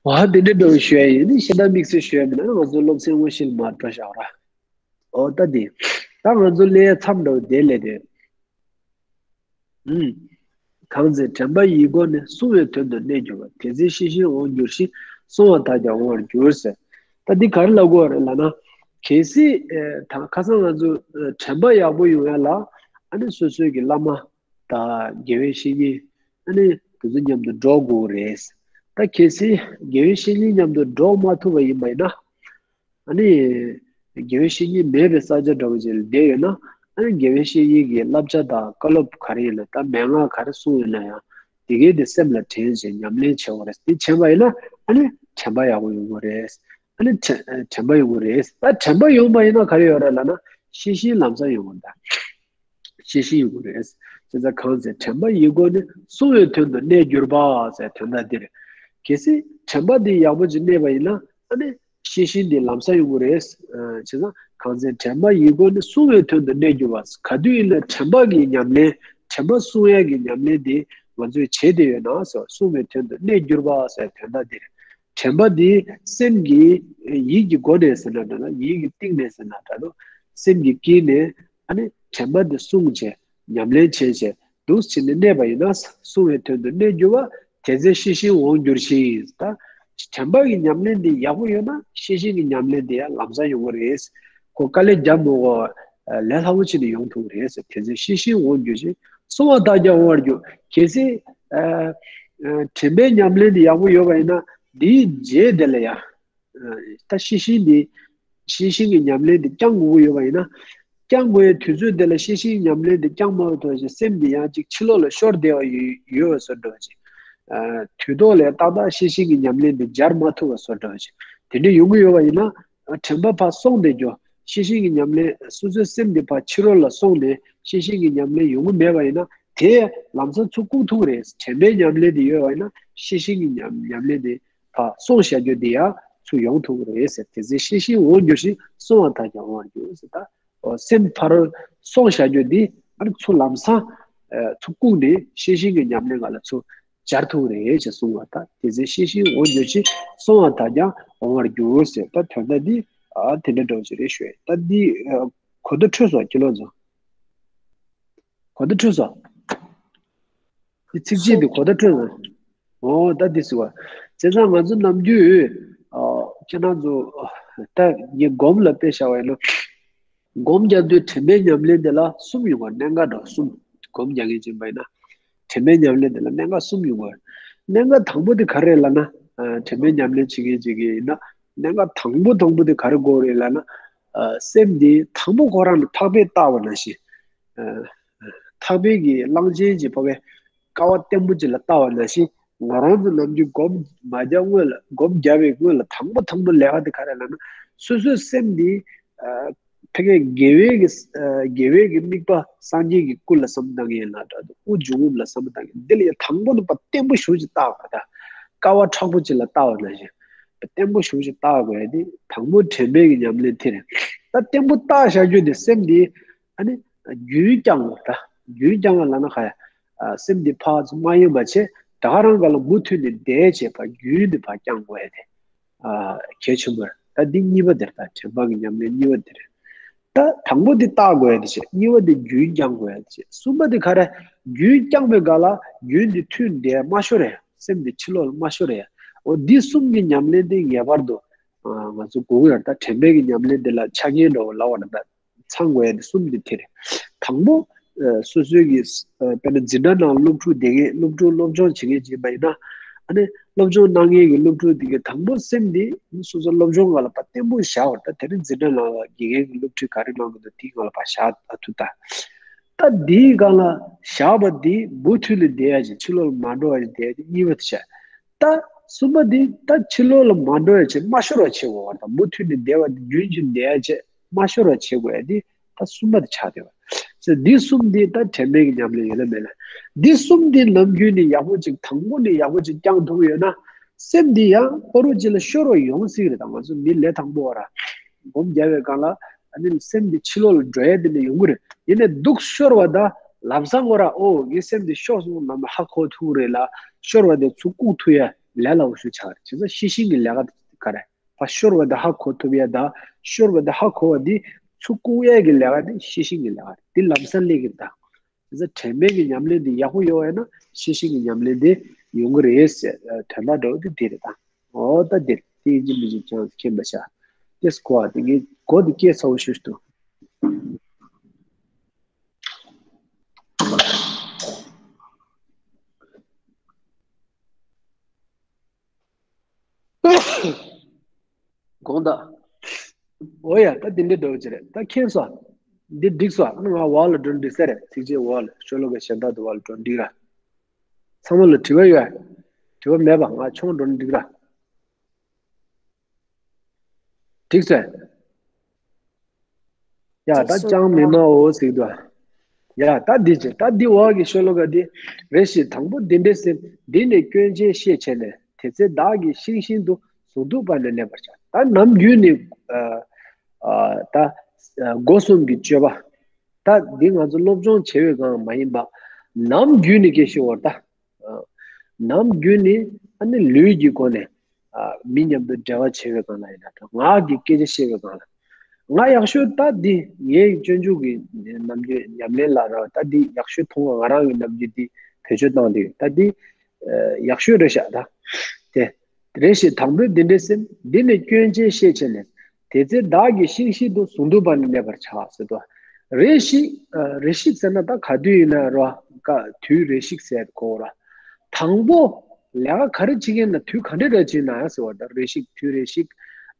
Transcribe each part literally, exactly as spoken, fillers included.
འོ་དེ་འདྲ་འདྲ་བོ་ཞུ་ཡ་ཡིན། ནི་ཤེས་ལྡན་དམིགས་བསལ་ཞུ་ཡ་མིན་ན་ང་ཚོ་སློབ་ཚན་དངོས་གཞི་ལ་མར་འགྲོ་བཞག་ར། འོ་ད་དེ། ད་ང་ཚོ་ལས་མཚམས་འདྲ་བོ་དེ་ལས་དེ། ཨུམ། གང་ཚེ་དྲན་པ་ཡིད་སྒོ་ནི། གསུང་བའི་དོན་དུ་གནས་གྱུར་པ། དེ་ཚེ་ཤེས་བཞིན་འོང་འགྱུར་ཞིང་། གསུང་བ་དག་ཀྱང་འོང་བར་འགྱུར་ཟེར། ད་འདི་ག་རེ་ལབ་དགོས་རེད་ལབ་ན། གལ་སྲིད་ཨེ་ད་ཁ་སང་ང་ཚོ་ཨེ་དྲན་པ་ཡག་པོ་ཡོང་ཡ་ལ། ཨ་ནི་སོ་སོའི་གི་བླ་མ་དང་དགེ་བའི་བཤེས་གཉེན། ཨ་ནི་དེ་ཚོ་མཉམ་དུ་འགྲོགས་དགོས་རེད། ད་གལ་སྲིད་དགེ་བའི་བཤེས་གཉེན་མཉམ་དུ་འགྲོགས་མ་ཐུབ་པ་ཡིན་པ་ཡིན་ན། ཨ་ནི། དགེ་བའི་བཤེས་གཉེན་མེད་པའི་ས་ཆ་འདྲ་བོ་ཅིག་ལ་བསྡད་ཡོད་ན། ཨ་ནི་དགེ་བའི་བཤེས་གཉེན་གྱི་བསླབ་བྱ་དང་བཀའ་སློབ་ག་རེ་ཡིན་ན། ད་མན་ངག་ག་རེ་གསུངས་ཡོད་ན་ཡང་། དེ་གའི་དེ་སེམས་ལ་དྲན་བྱས་ཉམས་ལེན་བྱེད་དགོས་རེད། དེ་བྱས་པ་ཡིན་ན། ཨ་ནི་དྲན་པ་ཡག་པོ་ཡོང་གི་རེད། ཨ་ནི་དྲན་དྲན་པ་ཡོང་གི་རེད། ད་དྲན་པ་ཡོང་བ་ཡིན་ན་ག་རེ་ཡོད་རེད་ལབ་ན། ཤེས་བཞིན་ལམ་སང་ཡོང་གི་རེད། ཤེས་བཞིན་ཡོང་གི་རེད། བྱས་ཙང་གང་ཚེ་དྲན་པ་ཡིད་སྒོ་ནི། གསུང་བའི་དོན་དུ་གནས་གྱུར་པ་ཟེར་དོན་དག་འདི་རེད། གལ་སྲིད་དྲན་པ་འདི་ཡག་པོ་ཅིག་གནས་པ་ཡིན་ན། ཨ་ནི་ཤེས་བཞིན་འདི་ལམ་སང་ཡོང་གི་རེད། བྱས་ཙང་གང་ཚེ་དྲན་པ་ཡིད་སྒོ་ནི། གསུང་བའི་དོན་དུ་གནས་གྱུར་པ། ག་དུས་ཡིན་ན་དྲན་པ་གི་ཉམས་ལེན། དྲན་པ་སྲུང་ཡས་ཀྱི་ཉམས་ལེན་འདི་ང་ཚོས་བྱེད་བསྡད་ཡོད་ན་ཟེར། གསུང་བའི་དོན་དུ་གནས་གྱུར་པ་ཟེར་དོན་དག་འདི་རེད། དྲན་པ་འདི་སེམས་ཀྱི་ཡིད་ཀྱི་སྒོ་ནས་ཟེར་ན་འདྲ། ཡིད་ཀྱི་གཏིང་ནས་ཟེར་ན་འདྲ་འདུག་སེམས་ཀྱི་དཀྱིལ་ནས་ཨ་ནི་དྲན་པ་འདི་བསྲུང་བྱས། ཉམས་ལེན་བྱས་བྱས་འདུག་སེ་བྱས་ནས་གནས་པ་ཡིན་ན། གསུང་བའི་དོན་དུ་གནས་གྱུར་པ། དེ་ཚེ་ཤེས་བཞིན་འོང་འགྱུར་ཞིང་། ད་དྲན་པ་གི་ཉམས་ལེན་འདི་ཡག་པོ་ཡོད་ན། ཤེས་བཞིན་གྱི་ཉམས་ལེན་འདི་ཡང་ལམ་སང་ཡོང་གི་རེད། ཁོ་དཀའ་ལས་རྒྱབ་མི་དགོས། ལས་སླ་པོ་བྱས་ནས་ཡོང་ཐུབ་ཀྱི་རེད། དེ་ཚེ་ཤེས་བཞིན་འོང་འགྱུར་ཞིང་། གསུང་བ་དག་ཀྱང་འོང་བར་འགྱུར། གལ་སྲིད་ཨ་ཨ་དྲན་པའི་ཉམས་ལེན་འདི་ཡག་པོ་ཡོད་པ་ཡིན་ན། འདིའི་རྗེས་དེ་ལ་ཡང་། ད་ཤེས་བཞིན་འདི། ཤེས་བཞིན་གྱི་ཉམས་ལེན་འདི་བསྐྱང་དགོས་ཀྱི་ཡོད་པ་ཡིན་ན། བསྐྱང་དགོས་པའི་དུས་ཚོད་དེ་ལ་ཤེས་བཞིན་གྱི་ཉམས་ལེན་འདི་བསྐྱང་མ་ཐུབ་ཅིག་སེམས་འདི་ཡང་ཅིག་ཕྱི་ལོགས་ལ་ཤོར་བསྡད་པ་ཡོད་ཡོད་པ་བཟོ་འདྲ་ཅིག་དུས་ཐོག་ལ་ཏག་ཏག་ཤེས་བཞིན་གྱི་ཉམས་ལེན་འདི་སྦྱར་མ་ཐུབ་པ་བཟོ་འདྲ་ཅིག་དེ་འདྲ་ཡོང་གི་ཡོད་པ་ཡིན་ན། དྲན་པ་ཕར་སོང་བསྡད་རྒྱུ། ཤེས་བཞིན་གྱི་ཉམས་ལེན། སོ་སོའི་སེམས་འདི་ཕར་ཕྱི་རོལ་ལ་སོང་ནས་ཤེས་བཞིན་གྱི་ཉམས་ལེན་ཡོང་གི་མེད་པ་ཡིན་ན། དེ་ལམ་སང་ཚུར་བཀུག་ཐུབ་ཀྱི་རེད། དྲན་པའི་ཉམས་ལེན་འདི་ཡོད་པ་ཡིན་ན། ཤེས་བཞིན་གྱི་ཉམས་ཉམས་ལེན་འདི་ཕར་སོང་བཞག་རྒྱུ་འདི་ཡང་ཚུར་ཡོང་ཐུབ་ཀྱི་རེད་ཟེར། དེ་ཚེ་ཤེས་བཞིན་འོང་འགྱུར་ཞིང་། གསུང་བ་དག་ཀྱང་འོང་བར་འགྱུར་ཟེར། ད་སེམས་ཕར་སོང་བཞག་རྒྱུ་འདི་ཨ་ནི་ཚུར་ལམ་སང་ཚུར་བཀུག་ནས་ཤེས་བཞིན་གྱི་ཉམས་ལེན་སྒང་ལ་ཚུར་སྦྱར་ཐུབ་ཀྱི་རེད་ཅེས་གསུངས་པ། ད་དེ་ཚེ་ཤེས་བཞིན་འོང་འགྱུར་ཞིང་། གསུང་བ་དག་ཀྱང་འོང་བར་འགྱུར་ཟེར། ད་དོན་དག་འདི་ཨ་དེ་འདྲ་འདྲ་བོ་ཞིག་རེད་ཞུ་ཡ། ད་འདི་ཨ་གོ་བརྡ་འཕྲོད་སོང་། ཁྱེད་ལོ་ཚོ། གོ་བརྡ་འཕྲོད་སོང་། འདི་ཚིགས་བཅད་འདི་གོ་བརྡ་འཕྲོད་སོང་། འོ་ད་འདི་ཟེར་བ། བྱས་ཙང་ང་ཚོ་ནམ་རྒྱུན་ཨ་ཁྱེད་རང་ཚོ་ད་ངས་སྒོམ་ལ་དཔེ་བཞག་པ་ཡིན་ན། སྒོམ་རྒྱག་དུས་དྲན་པའི་ཉམས་ལེན་དེ་ལ་གསུམ་ཡོང་བ། གནད་འགག་འདྲ་གསུམ། སྒོམ་རྒྱག་མཁན་ཅིག་ཡིན་པ་ཡིན་ན། དྲན་པའི་ཉམས་ལེན་དེ་ལ་གནད་འགག་གསུམ་ཡོང་བ། གནད་འགག་དང་པོ་དེ་ག་རེ་རེད་ལབ་ན། ཨ་དྲན་པའི་ཉམས་ལེན་བྱེད་མཁན་ཅིག་གིས་ཡིན་ན། གནད་འགག་དང་པོ་དང་པོ་དེ་ག་རེ་དགོས་རེད་ལབ་ན། ཨ་སེམས་དེ་དང་པོ་ཁོ་རང་ལ་ཐག་པས་བཏགས་པ་ནང་བཞིན། ཨ་ཐག་པས་ཀྱི་གླང་ཆེན་གྱི་ཕ་གའི་ཀ་བ་བརྟན་པོ་ཅིག་ལ་བཏགས་པ་ནང་བཞིན། ང་རང་ཚོ་ནམ་རྒྱུན་སྒོམ་མ་རྒྱག་སྔོན་ལ། སྒོམ་རྒྱག་པའི་སྔོན་ལ་དང་པོ་དང་པོ་ལས་ཀ་དེ་ག་རེ་ལབ་ན། སོ་སོའི་སེམས་འདི་ཨ་ཕ་གིའི་དགེ་བའི་གི་ཨ་དགེ་བའི་གི་དམིགས་པ་སངས་རྒྱས་ཀྱི་སྐུ་ལ་བསམ་བཏང་གི་ཡིན་ན་འདྲ་འདུག་དབུ་འབྱུང་རྔུབ་ལ་བསམ་བཏང་གི། འདི་ལ་ཡང་དང་པོ་ནས་ཕར་བརྟན་པོ་ཞེ་པོ་ཅིག་བཏགས་པ། ད་ཀ་བ་མཁྲེགས་པོ་ཅིག་ལ་བཏགས་པ་ནང་བཞིན། བརྟན་པོ་ཞེ་པོ་ཅིག་བཏགས་དགོས་ཡ་དེ་དང་པོ་དྲན་པའི་གི་ཉམས་ལེན་དེ་རེད། ད་བརྟན་པོ་བཏགས་བཞག་རྒྱུ་དེ་སེམས་དེ་ཨ་ནི་རྒྱུན་བསྐྱང་དགོས། ད་རྒྱུན་བསྐྱང་བ་ལབ་ན་ག་ཡ། ཨ་སེམས་འདི་ཕར་ཚུར་མ་གཡེང་བ་བྱས། ད་ག་རང་སྒང་ལ་མུ་མཐུད་ནས་བསྡད་བྱས་པ་རྒྱུན་འདི་ཕར་བསྐྱང་དགོས་ཡ་དེ་ཨ་གལ་ཆེན་པོ་རེད། ད་འདི་གཉིས་པ་དེ་རེད། ད་དྲན་པ་གི་ཉམས་ལེན་གཉིས་པ་དེ་རེད། ད་དང་པོ་འདི་བརྟག་དགོས་ཡ་དེ་བྱས། གཉིས་པ་འདི་རྒྱུན་བསྐྱང་དགོས་ཡ་དེ་བྱས། གསུམ་པ་འདི་ག་རེ། རྒྱུན་བསྐྱངས་པའི་སྒང་ལ་རྒྱུན་འདི་མཐུད་བསྡད། མ་ཤོར་ཡ། སེམས་འདི་ཕྱི་ལོགས་ལ་མ་ཤོར་ཡ། འོ་འདི་གསུམ་གྱི་ཉམས་ལེན་དེ་ངེས་པར་དུ་ཨ་ང་ཚོ་དགོས་ཀྱི་རེད། ད་དྲན་པའི་གི་ཉམས་ལེན་འདི་ལ་ཆ་རྐྱེན་འདྲ་བོ་ལབ་པ་རེད། ད་ཚང་དགོས་ཡ་དེ་གསུམ་དེ་དེ་རེད། དང་པོ་ཨ་སོ་སོའི་གི་ཨ་དཔེར་ན་འཛིན་གྲྭ་ནང་སློབ་ཕྲུག་བསྡད་མཁན། སློབ་ཕྲུག་སློབ་སྦྱོང་བྱེད་མཁན་ཅིག་ཡིན་པ་ཡིན་ན། ཨ་ནི་སློབ་སྦྱོང་གནང་མཁན་གྱི་སློབ་ཕྲུག་དེ་གི་དང་པོ་སེམས་དེ་སོ་སོ་སློབ་སྦྱོང་སྒང་ལ་ཕར་བརྟན་པོ་བཞག་པ་རེད། ད་དེ་རིང་འཛིན་གྲྭ་ནང་ལ་དགེ་རྒན་གྱི་སློབ་ཁྲིད་ག་རེ་གནང་གི་འདུག་དེའི་སྒང་ལ་ཕར་བཞག་ཨ་ཐུབ་ད། ད་དེའི་སྒང་ལ་བཞག་པ་དེ་མུ་མཐུད་ནས་བསྡད་ཡ་ཅིག་ཕྱི་ལོགས་ལ་མ་འགྲོ་བ་ཅིག་བསྡད་ཡ་དེ་གཉིས་པ་དེ་བྱས། ད་གསུམ་པ་འདི་ད་ཕྱི་ལོགས་ལ་མ་འགྲོ་ཡ་བྱས། མ་ཤོར་བ་བྱེད་དགོས་པ་དང་། མུ་མཐུད་ནས་བསྡད་པ་འདི་རྒྱུན་གྱི་བསྡད་ཡ་བྱས། མ་ཤོར་བ་བྱེད་དགོས་ཡ་འདི་ད་གསུམ་པ་དེ་ཆགས་བསྡད་པ། ཟེར་འདི་གསུམ་འདི་ད་དྲན་པའི་གི་ཉམས་ལེན་ཡོད་ལ་མེད་ལ། འདི་གསུམ་འདི་ནམ་རྒྱུན་ནས་ཡག་པོ་ཅིག་དང་པོ་ནས་ཡག་པོ་ཅིག་བསྐྱང་ཐུབ་ཡོད་ན། སེམས་འདི་ཡང་ཕ་རོལ་ཅིག་ལ་ཤོར་བ་ཡོང་སྲིད་རེད། ད་ང་ཚོ་མི་ལས་དང་པོ་བ་ར་སྒོམ་རྒྱག་པའི་སྒང་ལ་ཨ་ནི་སེམས་འདི་ཕྱི་ལོགས་ལ་འགྲོ་ཡ་དེ་འདྲ་ཡོང་གི་རེད། ཡིན་ནའི་སྡུག་ཤོར་བ་ད་ལམ་སང་ངོ་ར། ཨོ་ངའི་སེམས་འདི་ཤོར་སོང་ལབ་ནས་ཧ་གོ་ཐུབ་ཀྱི་རེད་ལ། ཤོར་བ་དེ་ཚུར་བཀུག་ཐུབ་ཡ། ལས་སླ་པོ་ཞིག་ཆགས་རེད། བྱས་ཙང་ཤེས་བཞིན་གྱི་ལས་ཀ་དེ་ག་རེད། ཕར་ཤོར་བ་དེ་ཧ་གོ་ཐུབ་ཡ་དང་ཤོར་བ་དེ་ཧ་གོ་བ་དེ་ཚུར་བཀུག་ཡ་གི་ལས་ཀ་དེ་ཤེས་བཞིན་གྱི་ལས་ཀ་རེད། དེ་ལམ་སང་སླེབས་ཀྱི་རེད་ད། དེ་ཚོ་དྲན་པའི་གི་ཉམས་ལེན་དེ་ཡག་པོ་ཡོད་ཡ་ན་ཤེས་བཞིན་གྱི་ཉམས་ལེན་དེ་ཡོང་གི་རེད་ཟེར། དོན་དག་འདྲ་བོ་དེ་དེ་རེད་ད། འོ་ད་འདིར་དེ་ཡིན་གཅིག་མིན་གཅིག་ཀྱང་མཁྱེན་པ་བྱ། དེ་སྐོར་དེ་ངས་གོ་དེ་སྐྱེས་ཚ་བོ་ཞུ་ཞུ། དགོངས་དག་འོ་ཡ། ད་འདི་འདྲའི་འདྲ་བོ་ཅིག་རེད། ད་མཁྱེན་སོང་། འདི་འགྲིག་སོང་། ཨ་ནི་ང་འོག་ལ་འགྲོ་འགྲིག་ས་རེད། ཚིགས་བཅད་འོག་ལ་ཤོ་ལོ་ཀ་གཞན་དག་ཏུ་འོག་ལ་འགྲོ་འགྲིག་ར། ཚང་མ་ལ་དྲི་བ་ཡོད། དྲི་བ་མེད་པ་ང་ཆུང་འགྲོ་འགྲིག་ར། འགྲིག་སོང་། ཡ་ད་ཅང་མི་སྨྲའོ་ཟེར་གྱི་འདུག་ཡ་ད་འདི་བྱས། ད་འདི་འོག་གི་ཤོ་ལོ་ཀ་འདི། རེ་ཞིག་དང་པོ་འདི་འདྲའི་སེམས། འདི་ནི་སྐྱོན་ཅན་ཤེས་བྱས་ནས། དེ་ཚེ་བདག་གིས་ཤིང་བཞིན་དུ། ཟུངས་དུག་པ་ནི་གནས་པར་བྱ། ད་ནམ་རྒྱུན་ནི་ཨ་ཨ་ད་སྒོ་གསུམ་གྱི་སྤྱོད་པ། ད་འདི་ང་ཚོ་སློབ་སྦྱོང་བྱེད་པའི་སྒང་མ་ཡིན་པ། ནམ་རྒྱུན་ནི་སྐད་ཆ་བོར་ད། ནམ་རྒྱུན་ནི་ཨ་ནི་ལུས་ཀྱི་སྒོ་ནས་ཨ་མི་མཉམ་དུ་འབྲེལ་བ་བྱེད་པའི་སྒང་ལ་ཡིན་ན་འདྲ། ངག་གི་སྐད་ཆ་བཤད་པའི་སྒང་ལ། ང་ཡག་ཤོས་ད་འདི་ངའི་སྤྱོད་འཇུག་གི་ནམ་རྒྱུན་ཉམས་ལེན་ལ་ར་ད་འདི་ཡག་ཤོས་མཐོང་བ། ང་རང་གི་ནམ་རྒྱུན་འདི་བེད་སྤྱོད་བཏང་འདི་ད་འདི་ཡག་ཤོས་རེད་ཤག་ད། དེ་རེ་ཞིག་དང་པོའི་འདི་འདྲའི་སེམས། འདི་ནི་སྐྱོན་ཅན་ཤེས་བྱས་ནས། དེ་ཚེ་བདག་གིས་ཤིང་བཞིན་དུ། ཟུངས་དུག་པ་ནི་གནས་པར་བྱ་ཟེར་དོ། རེ་ཞིག་ཨ་རེ་ཞིག་ཟེར་ན་ད་ག་དུས་ཡིན་ན་རོ། ཀ་དུས་རེ་ཞིག་ཟེར་གོ་ར། དང་པོ་ལས་ཀ་ག་རེ་བྱེད་ཀྱིན་ན་དུས་ག་འདྲ་རེ་བྱེད་ན་ཟེར་བ་ད་རེ་ཞིག་དུས་རེ་ཞིག་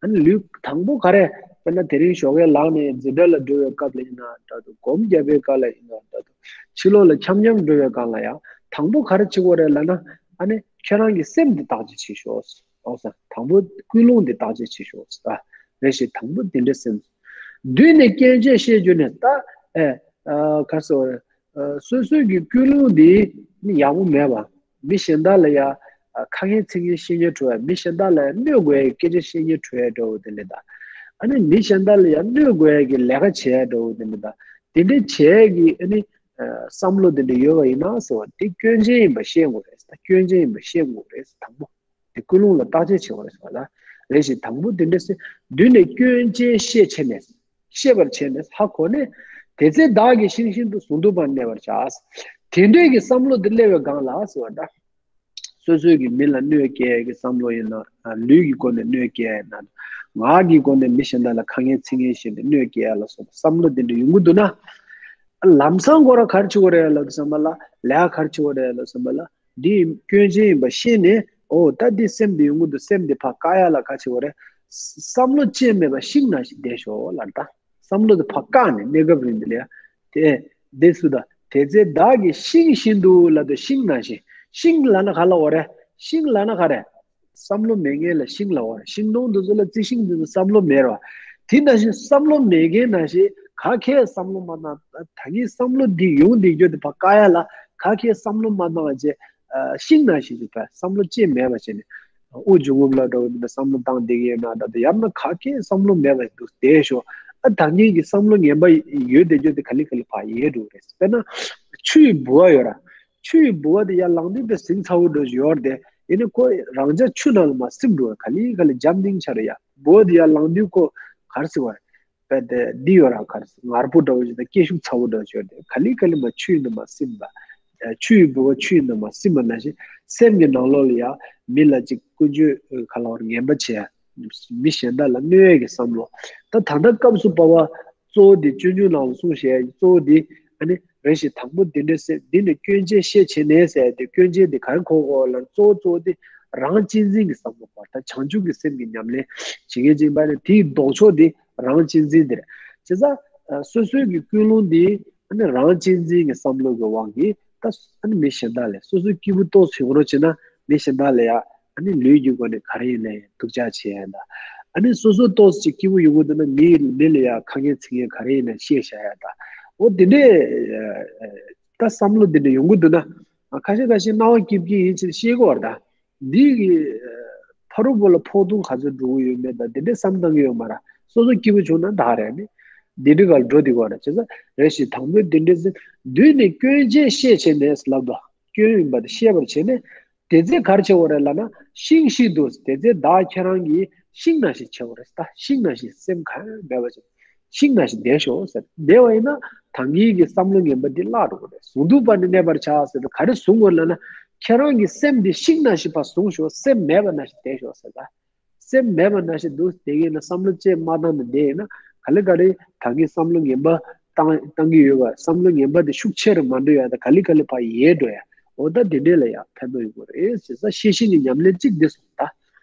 ཨ་ནི་ལུས་དང་པོ་ག་རེ། དཔེར་ན་དེ་རིང་ཞོགས་ཀས་ལངས་ནས་འཛིན་གྲྭ་ལ་འགྲོ་བའི་སྐབས་ལ་ཡིན་ན་འདྲ་འདུག་སྒོམ་རྒྱབ་པའི་སྐབས་ལ་ཡིན་ན་འདྲ་འདུག་ཕྱི་ལོགས་ལ་འཁྱམ་འཁྱམ་འགྲོ་བའི་སྒང་ལ་ཡང་དང་པོ་ག་རེ་བྱེད་དགོས་རེད་ལབ་ན། ཨ་ནི་ཁྱེད་རང་གི་སེམས་འདི་བརྟག་དཔྱད་བྱེད་ཤོག་ཨོ་ས། དང་པོ་ཀུན་སློང་འདི་བརྟག་དཔྱད་བྱེད་ཤོག་ཟེར། རེ་ཞིག་དང་པོ་འདི་འདྲའི་སེམས། དུས་ནི་སྐྱོན་ཅན་ཤེས་གྱུར་ནས། ད་ཨེ་ཨ་ག་རེ་ཟེར་བ། སོ་སོའི་གི་ཀུན་སློང་འདི་ནི་ཡག་པོ་མེད་པ། མི་གཞན་དག་ལ་ཡ་ཁ་ངན་ཚིག་ངན་བཤད་སྙིང་བྲོ་བ། མི་གཞན་དག་ལ་ཡ་གནོད་དགོས་ཡ་སྐད་ཆ་བཤད་སྙིང་བྲོ་ཡ་འདྲ་བོ་དེ་འདྲ་དང་། ཨ་ནི་མི་གཞན་དག་ལ་ཡ་གནོད་དགོས་ཡ་གི་ལས་ཀ་བྱེད་ཡ་འདྲ་བོ་དེ་འདྲ་དང་། དེ་འདྲ་བྱེད་ཡ་གི་ཨ་ནི་བསམ་བློ་དེ་འདྲ་ཡོད་པ་ཡིན་ན་ཟེར་བ་དེ་སྐྱོན་ཅན་ཡིན་པ་ཤེས་དགོས་རེད། ད་སྐྱོན་ཅན་ཡིན་པ་ཤེས་དགོས་རེད། དང་པོ། དེ་ཀུན་སློང་ལ་བརྟག་དཔྱད་བྱེད་པ་རེད་ཟེར་བ་ལ། རེ་ཞིག་དང་པོ་དེ་འདྲ་སེ། དུས་ནི་སྐྱོན་ཅན་ཤེས་བྱས་ནས། ཤེས་པར་བྱས་ནས་ཧ་གོ་ནས། དེ་ཚེ་བདག་གིས་ཤིང་བཞིན་དུ། ཟུངས་དུག་པ་གནས་པར་བྱ། དེ་འདྲའི་གི་བསམ་བློ་དེ་སླེབས་པའི་སྒང་ལ་ཟེར་བ་འདྲ། སོ་སོའི་གི་མི་ལ་གནོད་སྐྱེལ་གི་བསམ་བློ་ཡིན་ན། ལུས་ཀྱི་སྒོ་ནས་གནོད་སྐྱེལ་ན། ངག་གི་སྒོ་ནས་མི་གཞན་དག་ལ་ཁ་ངན་ཚིག་ངན་བཤད་དེ་གནོད་སྐྱེལ་ལ་སོགས་པ་བསམ་བློ་དེ་འདྲ་ཡོང་གི་འདུག་ན། ལམ་སང་ཁོ་རང་ག་རེ་བྱེད་དགོས་རེད་ལབ་དུས་ཙམ་པ་ལ། ལས་ཀ་ག་རེ་བྱེད་དགོས་རེད་ལབ་དུས་ཙམ་པ་ལ། འདི་སྐྱོན་ཅན་ཡིན་པ་ཤེས་ནས། འོ་ད་འདི་སེམས་འདི་ཡོང་གི་འདུག་སེམས་འདི་ཕར་བཀག་ཡ་ལ་ག་བྱེད་དགོས་རེད། བསམ་བློ་ཅི་མེད་པ་ཤིང་ནང་བཞིན་བསྡད་ཤོག་ལབ་ད། བསམ་བློ་དེ་ཕར་བཀག་ནས་གནས་སྐབས་རིང་འདི་ལ་ཡ། དེ་འདི་སུ་ད། དེ་ཚེ་བདག་གིས་ཤིང་བཞིན་དུ་ལབ་དུས་ཤིང་ནང་བཞིན། ཤིང་ལབ་ན་ག་ལབ་དགོས་རེད། ཤིང་ལབ་ན་ག་རེད། བསམ་བློ་མེད་མཁན་ལ་ཤིང་ལབ་དགོས་རེད། ཤིང་སྡོང་འདི་ཚོ་ལ་རྩི་ཤིང་འདི་ཚོ་བསམ་བློ་མེད་རེད་བ། དེ་ནང་བཞིན་བསམ་བློ་མེད་མཁན་ནང་བཞིན་ག་གེ་བསམ་བློ་མ་བཏང་། ད་གིན་བསམ་བློ་འདི་ཡོང་བསྡད་རྒྱུ་དེ་ཕར་བཀག་ཡ་ལ་ག་གེ་བསམ་བློ་མ་བཏང་བ་བྱས། ཤིང་ནང་བཞིན་དུ་བསམ་བློ་ཅི་མེད་པ་བྱས་ནས། དབུགས་འབྱུང་རྔུབ་ལ་འགྲོ་བའི་བསམ་བློ་བཏང་བསྡད་ཀྱི་ཡོད་ན། ད་ལྟ་ཡང་ན་ག་གེ་བསམ་བློ་མེད་པ་འདུག་བསྡད་ཤོག་ཨ་ད་གིན་གྱི་བསམ་བློ་ངན་པ་ཡོད་བསྡད་རྒྱུ་དེ་ག་ལེ་ག་ལེ་ཕར་ཡལ་འགྲོ་རེད། དཔེར་ན་ཆུ་ཡི་ལྦུ་བ་ཡོད་ར། ཆུ་ཡི་ལྦུ་བ་དེ་ཡར་ལངས་དུས་དེ་ཟིང་ཚ་བོ་འདྲ་ཞིག་ཡོད་རེད་དེ། ཡིན་ནའི་ཁོ་རང་འཇགས་ཆུ་ནང་ལ་མར་སིམ་འགྲོ་བ། ག་ལེ་ག་ལེ་འཇམ་ཐིང་ཆགས་རེད་ཡ། ལྦུ་བ་དེ་ཡར་ལངས་དུས་ཁོ་ག་རེ་ཟེར་བ་རེད། པ་དེ་འདི་ཡོད་ར། ག་རེ་ཟེར། ངར་པོ་འདྲ་བོ་ཞིག་དང་སྐད་ཤུགས་ཚ་བོ་འདྲ་བོ་ཞིག་ཡོད་རེད་དེ། ག་ལེ་ག་ལེ་མར་ཆུ་ཡི་ནང་མར་སིམ་པ། ཆུ་ཡི་ལྦུ་བ་ཆུ་ཡི་ནང་མར་སིམ་པ་ནང་བཞིན་སེམས་ཀྱི་ནང་ལོགས་ལ་ཡ་མི་ལ་ཅིག་ཀུན་སྤྱོད་ག་ལ་བར་ངན་པ་བྱས། མི་གཞན་དག་ལ་གནོད་ཡས་ཀྱི་བསམ་བློ། ད་ད་ལྟ་སྐབས་སུ་བབ་པ། གཙོ་བོ་དེ་སྤྱོད་འཇུག་ནང་ལ་གསུངས་བཞག་གཙོ་བོ་དེ་ཨ་ནི་རེ་ཞིག་དང་པོ་འདི་འདྲ་ཟེར། འདི་ནི་སྐྱོན་ཅན་ཤེས་བྱས་ནས་ཟེར་དེ། སྐྱོན་ཅན་དེ་ག་རེ་གོ་དགོས་ལབ། གཙོ་བོ་གཙོ་བོ་དེ་རང་གཅེས་འཛིན་གྱི་བསམ་བློ་བར། ད་བྱང་ཆུབ་ཀྱི་སེམས་ཀྱི་ཉམས་ལེན་བྱེད་མཁན་ཅིག་ཡིན་པ་ནི་དེའི་ལྡོག་ཕྱོགས་དེ་རང་གཅེས་འཛིན་དེ་རེད། བྱས་ཙང་སོ་སོའི་གི་ཀུན་སློང་དེ་ཨ་ནི་རང་གཅེས་འཛིན་གྱི་བསམ་བློ་གི་དབང་གིས་ད་ཨ་ནི་མི་གཞན་དག་ལ། སོ་སོའི་སྐྱིད་པོ་ཏོག་ཙམ་ཡོང་རོགས་བྱས་ན་མི་གཞན་དག་ལ་ཡ། ཨ་ནི་ལུས་ཀྱི་སྒོ་ནས་ག་རེ་ཡིན་ནའི་སྡུག་ཅག་བྱེད་ཡ་དང་། ཨ་ནི་སོ་སོ་ཏོག་ཙམ་སྐྱིད་པོ་ཡོང་གི་འདུག་ན་མི་མི་ལ་ཡ་ཁ་ངན་ཚིག་ངན་ག་རེ་ཡིན་ནའི་བཤད་བཞག་ཡ་དང་། འོ་དེ་འདྲས་ད་བསམ་བློ་དེ་འདྲས་ཡོང་གི་འདུག་ན། ཁ་ཤས་ཁ་ཤས་སྣང་བ་སྐྱིད་སྐྱིད་ཡིན་ཕྱིར་ཤེས་དགོས་པ་རེད་ད། འདི་གི་ཕ་རོལ་པོ་ལ་ཕོག་ཐུག་ག་ཚོད་འགྲོ་གི་ཡོད་མེད་དང་དེ་འདྲས་བསམ་བཏང་གི་ཡོད་མ་རེད། སོ་སོ་སྐྱིད་པོ་བྱུང་ན་ད་རེད་ནི། འདི་འདྲས་ག་ལ་འགྲོ་བསྡད་དགོས་རེད། བྱས་ཙང་རེ་ཞིག་དང་པོའི་དེ་འདྲས་ཟེར། དུས་ནི་སྐྱོན་ཅན་ཤེས་བྱས་ནས་ལབ་དོ། སྐྱོན་ཡིན་པ་དེ་ཤེས་པར་བྱས་ནས། དེ་ཚེ་ག་རེ་བྱེད་དགོས་རེད་ལབ་ན། ཤིང་བཞིན་དུ། དེ་ཚེ་བདག་ཁྱེད་རང་གིས་ཤིང་ནང་བཞིན་བྱེད་དགོས་རེད། ད་ཤིང་ནང་བཞིན་སེམས་གང་ཡང་མེད་པ་བྱེད། ཤིང་ནང་བཞིན་བསྡད་ཤོག་ཟེར། བསྡད་པ་ཡིན་ན་ད་གིན་གྱི་བསམ་བློ་ངན་པ་འདི་བརླག་འགྲོ་གི་རེད། གཟུངས་བསྡུས་པ་ནི་གནས་པར་བྱ་ཟེར་དུས་ག་རེ་གཟུང་དགོས་ལབ་ན། ཁྱེད་རང་གི་སེམས་འདི་ཤིང་ནང་བཞིན་ཕར་གཟུང་ཤོག་སེམས་མེད་པ་ནང་བཞིན་བསྡད་ཤོག་ཟེར་ད། སེམས་མེད་པ་ནང་བཞིན་འདུག་དེ་གིན་ལ་བསམ་བློ་ཅིག་མ་བཏང་ནས་བསྡད་ཡིན་ན། ག་ལེ་ག་ལེ་ད་གིན་བསམ་བློ་ངན་པ་བཏང་བཏང་གི་ཡོད་པ། བསམ་བློ་ངན་པ་དེ་ཤུགས་ཆེ་རུ་མ་འགྲོ་ཡ། ད་ག་ལེ་ག་ལེ་ཕར་ཡལ་འགྲོ་ཡ། འོ་ད་དེ་འདྲས་ལ་ཡ་ཕན་ཐོགས་ཡོད་དགོས་རེད་ཟེར་ས། ཤེས་བཞིན་གྱི་ཉམས་ལེན་གཅིག་འདི་གསུངས་ད།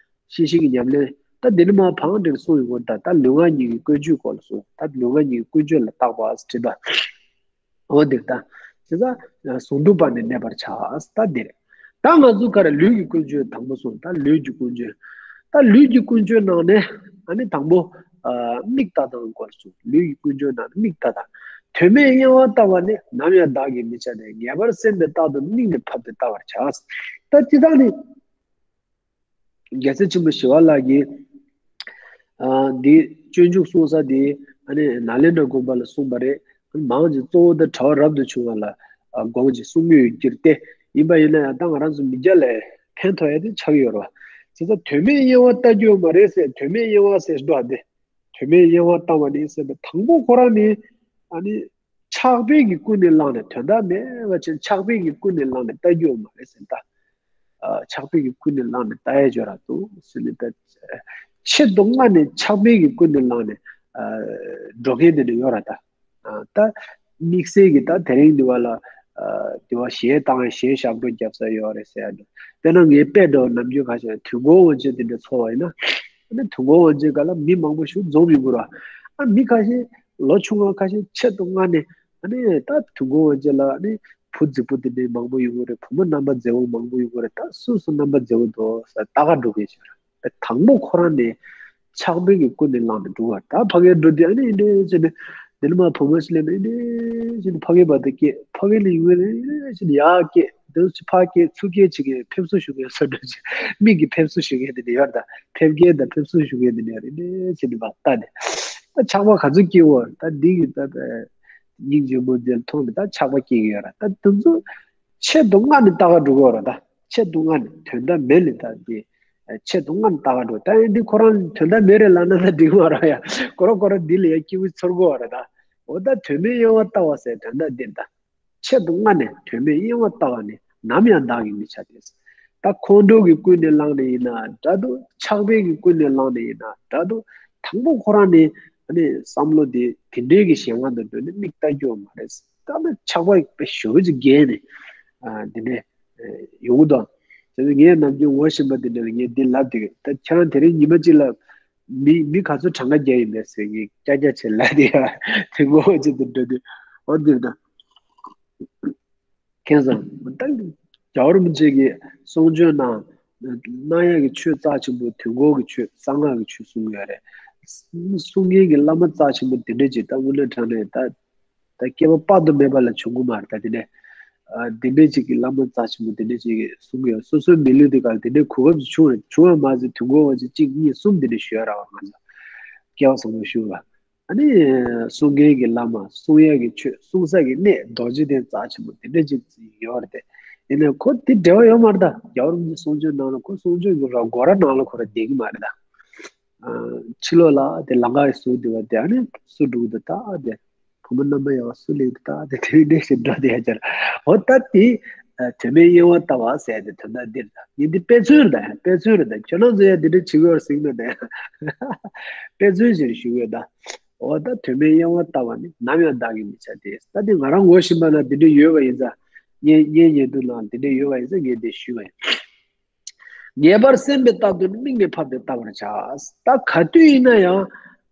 ཤེས་བཞིན་གྱི་ཉམས་ལེན། ད་འདི་ནི་མ་ཕངས་འདྲེན་གསུངས་ཡོད་དགོས། ད་ད་ལུས་ངག་གཉིས་ཀྱི་ཀུན་སྤྱོད་སྐོར་ལ་གསུངས། ད་ལུས་ངག་གཉིས་ཀྱི་ཀུན་སྤྱོད་ལ་བརྟག་པ་ཟེར་བྲིས་པ། འོ་འདིར་ད། བྱས་ཙང་གཟུངས་བསྡུས་པ་ནི་གནས་པར་བྱ། ད་འདིར། ད་ང་ཚོ་ག་རེ་ལུས་ཀྱི་ཀུན་སྤྱོད་དང་པོ་གསུངས། ད་ལུས་ཀྱི་ཀུན་སྤྱོད། ད་ལུས་ཀྱི་ཀུན་སྤྱོད་ནང་ནས་ཨ་ནི་དང་པོ། ཨ། མིག་ལྟ་སྟངས་སྐོར་གསུངས། ལུས་ཀྱི་ཀུན་སྤྱོད་ནང་ནས་མིག་ལྟ་སྟངས། དོན་མེད་གཡེང་བ་ལྟ་བ་ནི། ནམ་ཡང་བདག་གིས་མི་བྱ་སྟེ། ངེས་པར་སེམས་དཔའི་རྟག་ཏུ་མིག་ནི་ཕབ་སྟེ་ལྟ་བར་བྱ། ད་སྤྱིར་བཏང་ནི། རྒྱལ་སྲས་ཆེན་པོ་ཞི་བ་ལྷ་གིས། ཨ། འདི་སྤྱོད་འཇུག་གསུང་ས་དེ་ཨ་ནི་ནཱ་ལེནྡྲ་དགོན་པ་ལ་གསུངས་པ་རེད། མང་ཆེ་གཙོ་བོ་དེ་གྲྭ་པ་རབ་ཏུ་བྱུང་བ་ལ། ཨ། དགོངས་ཀྱི་གསུང་མུས་ཀྱིར་ཏེ། ཡིན་པ་ཡིན་ན་ཡང་ད་ང་རང་ཚོ་མི་སྐྱ་ལ་ཕན་ཐོགས་ཡ་དེ་ཆགས་ཀྱི་ཡོད་རེད་བ། བྱས་ཙང་དོན་མེད་གཡེང་བ་ལྟ་རྒྱུ་མ་རེད་ཟེར། དོན་མེད་གཡེང་བ་ཟེར་འགྲོ་བ་དེ། དོན་མེད་གཡེང་བ་ལྟ་བ་ནི་ཟེར་བའི་དང་པོ་ཁོ་རང་ནི། ཨ་ནི། ཆགས་པའི་གི་ཀུན་ནས་བསླངས་ནས། དོན་དག་མེད་པ་ཅན་ཆགས་པའི་གི་ཀུན་ནས་བསླངས་ནས་ལྟ་རྒྱུ་མ་རེད་ཟེར་ད། ཨ། ཆགས་པའི་གི་ཀུན་ནས་བསླངས་ནས་ལྟ་ཡ་ཅིག་ཡོད་ར་འདུག་ཟེར་ནས་ད། ཆེད་དུ་མངགས་ནས་ཆགས་པའི་གི་ཀུན་ནས་བསླངས་ནས། ཨ། འགྲོ་མཁན་དེ་འདྲ་ཡོད་ར་ད། ཨ། ད་དམིགས་བསལ་གྱི་ད་དེ་རིང་འདི་བ་ལ། ཨ། འདི་བ་གཞས་བཏང་ཡ། གཞས་ཞབས་བྲོ་རྒྱབ་ས་ཡོད་རེད་ཟེར་ཡ་འདུག་དཔེར་ན་ངའི་དཔེ་འདྲ་བོ་ནམ་རྒྱུན་ཁ་ཤས་དུས་འཁོར་དབང་ཆེན་དེ་འདྲ་ཚོར་བ་ཡིན་ན། ཨ་ནི་དུས་འཁོར་དབང་ཆེན་སྒང་ལ་མི་མང་པོ་ཞིག་འཛོམས་ཡོང་གི་རེད། ཨ། མི་ཁ་ཤས་ལོ་ཆུང་བ་ཁ་ཤས་ཆེད་དུ་མངགས་ནས། ཨ་ནི་ད་དུས་འཁོར་དབང་ཆེན་ལ་ཨ་ནི་བུ་རྫིག་པོ་དེ་འདྲའི་མང་པོ་ཡོང་གི་རེད། བུ་མོ་རྣམ་པ་མཛེས་པོ་མང་པོ་ཡོང་གི་རེད། ད་སུ་སུ་རྣམ་པ་མཛེས་པོ་འདུག་ཟེར་ལྟ་ག་འགྲོ་གི་ཡོད་རེད། དང་པོ་ཁོ་རང་ནས་ཆགས་པའི་གི་ཀུན་ནས་བསླངས་ནས་འགྲོ་བ། ད་ཕ་གིར་འགྲོ་དུས་ཨ་ནི་འདི་འདྲ་བྱས་ནས། འདི་ནས་མར་བུ་མོ་ཞིག་སླེབས་ནས་འདི་འདྲ་བྱས་ནས་ཕ་གིའི་བར་དུ་སྐྱེལ། ཕ་གི་ལ་ཡོང་ནས་འདི་འདྲ་བྱས་ནས་ཡར་སྐྱེལ། འདི་ཚོ་ཕར་སྐྱེལ་ཚུར་སྐྱེལ་བྱེད་མཁན། ཕེབས་བསུ་ཞུ་མཁན་ཟེར་འདྲ་བྱས། མིག་གིས་ཕེབས་བསུ་ཞུ་མཁན་དེ་འདྲ་ཡོད་རེད་ད། ཕེབས་སྐྱེལ་དང་ཕེབས་བསུ་ཞུ་མཁན་དེ་འདྲ་ཡོད་རེད། འདི་འདྲ་བྱས་ནས་མར་ལྟ་ནས། ད་ཆགས་པ་ག་ཚོད་སྐྱེ་བོ། ད་འདི་གི་ད་སྙིང་རྗེ་མོ་འདིར་མཐོང་ནས་ད་ཆགས་པ་སྐྱེ་གི་ཡོད་རེད། ད་དེ་ཚོ་ཆེད་དུ་མངགས་ནས་ལྟ་ག་འགྲོ་གི་ཡོད་རེད་ད། ཆེད་དུ་མངགས་ནས། དོན་དག་མེད་ལས་ད་འདི། ཆེད་དུ་མངགས་ནས་ལྟ་ག་འགྲོ། ད་ཡིན་འདི་ཁོ་རང་དོན་དག་མེད་རེད་ལབ་ན་ད་འགྲིག་མ་རེད་ཡ། ཁོ་རང་ཁོ་རང་འདི་ལ་ཡ་སྐྱིད་པོ་ཚོར་གི་ཡོད་རེད་ད། འོ་ད་དོན་མེད་གཡེང་བ་ལྟ་བ་ཟེར་དོན་དག་འདི་རེད་ད། ཆེད་དུ་མངགས་ནས་དོན་མེད་གཡེང་བ་ལྟ་བ་ནི། ནམ་ཡང་བདག་གིས་མི་བྱ་སྟེ། ད་ཁོང་ཁྲོ་གི་ཀུན་ནས་བསླངས་ནས་ཡིན་ན་འདྲ་འདུག་ཆགས་པའི་གི་ཀུན་ནས་བསླངས་ནས་ཡིན་ན་འདྲ་འདུག་དང་པོ་ཁོ་རང་ནས་ཨ་ནི་བསམ་བློ་དེ་དེ་འདྲའི་གི་ཞེད་སྣང་དང་འདྲ་ནས་མིག་ལྟ་རྒྱུ་མ་རེད། ད་ནི་ཆགས་པ་དཔེ་ཞེ་པོ་ཅིག་རྒྱས་ནས། ཨ། དེ་འདྲས་ཡོང་གི་འདུག་དེ་ཚོ་ངས་ནམ་རྒྱུན་ངོ་ཤེས་པ་དེ་འདྲ་ལ་ངས་འདི་ལབ་བསྡད་ཀྱི། ད་ཁྱེད་རང་དེ་རིང་ཉི་མ་གཅིག་ལ་མི་མི་ག་ཚོད་གྲངས་ཀ་བརྒྱབ་ཡིན་པས་ཟེར་གྱི་ཀྱ་ཀྱ་བྱེད་ལབ་བསྡད་ཡ། དེ་ངོ་ཅིག་དེ་འདྲ་དུས། འོ་འདིར་ད། མཁྱེན་སོང་། ད་རྒྱལ་བ་རིན་པོ་ཆེ་གིས་གསུང་ཆོས་ནང་གནང་ཡག་གི་ཆོས་རྩ་ཆེན་པོ་དུས་འཁོར་གྱི་ཆོས། གསང་སྔགས་ཀྱི་ཆོས་གསུང་གི་ཡོད་རེད། གསུང་མཁན་གྱི་བླ་མ་རྩ་ཆེན་པོ་དེ་འདྲ་ཅིག་ད་དངོས་གནས་དྲང་གནས་ད། ད་སྐྱེ་བ་དཔག་ཏུ་མེད་པ་ལ་བྱུང་གི་མ་རེད། ད་དེ་ནས། ཨ། དེ་འདྲ་ཅིག་གི་བླ་མ་རྩ་ཆེན་པོ་དེ་འདྲ་ཅིག་གིས་གསུང་གི་ཡོད། སོ་སོའི་མི་ལུས་དེ་ག་ལ་དེ་འདྲའི་གོ་སྐབས་ཅིག་བྱུང་རེད། བྱུང་བ་མ་ཟད་དུས་འཁོར་དབང་ཆེན་གཅིག་གཉིས་གསུམ་དེ་འདྲ་ཞུ་ཡ་རག་པ། ང་ཚོ་སྐལ་བ་བཟང་པོ་ཞུ་བ། ཨ་ནི་གསུང་མཁན་གྱི་བླ་མ། གསུང་ཡག་གི་ཆོས། གསུང་ས་གི་གནས་རྡོ་རྗེ་གདན་རྩ་ཆེན་པོ་དེ་འདྲ་ཅིག་ཡོད་རེད་དེ། ཡིན་ནའི་ཁོ་དེ་འབྲེལ་བ་ཡོད་མ་རེད་ད། རྒྱལ་བ་རིན་པོ་ཆེའི་གསུང་ཆོས་ནང་ལ། ཁོ་གསུང་ཆོས་ཀྱི་ར་སྒོ་ར་ནང་ལ་ཁོ་ར་བསྡད་ཀྱི་མ་རེད་ད། ཨ། ཕྱི་ལོགས་ལ་དེ་ལམ་ཁ་ཟུར་དེ་བ་དེ། ཨ་ནི་སུ་འགྲོ་གི་འདུག་ད་དེ། བུ་མོ་རྣམ་པ་ཡག་པ་སུ་སླེབས་འདུག་ད་དེ། དེ་འདྲ་ཞིག་འགྲོ་བསྡད་ཡ་ཅིག་རེད། འོ་ད་དེ། ཨ། དོན་མེད་གཡེང་བ་ལྟ་བ་ཟེར་དེ་དོན་དག་འདི་རེད་ད། ངས་འདི་དཔེ་མཚོན་རེད་ད། དཔེ་མཚོན་རེད་ད། ཁྱོད་རང་ཚོ་ཡང་འདི་འདྲ་བྱེད་ཀྱི་ཡོད་རེད་ཟེར་གྱི་མེད་ད། དཔེ་མཚོན་ཞིག་ཞུ་གི་ཡོད་ད། འོ་ད་དོན་མེད་གཡེང་བ་ལྟ་བ་ནི། ནམ་ཡང་བདག་གིས་མི་བྱ་སྟེ། ད་དེ་ང་རང་ངོ་ཤེས་པ་ན་དེ་འདྲ་ཡོད་པ་ཡིན་ཙང་། ངའི་ངའི་ཉེ་དུ་ནང་དེ་འདྲ་ཡོད་པ་ཡིན་ཙང་ངས་དེ་ཞུས་པ་ཡིན། ངེས་པར་སེམས་དཔའི་རྟག་ཏུ་མིག་ནི་ཕབ་སྟེ་ལྟ་བར་བྱ། ད་ག་དུས་ཡིན་ན་ཡང་།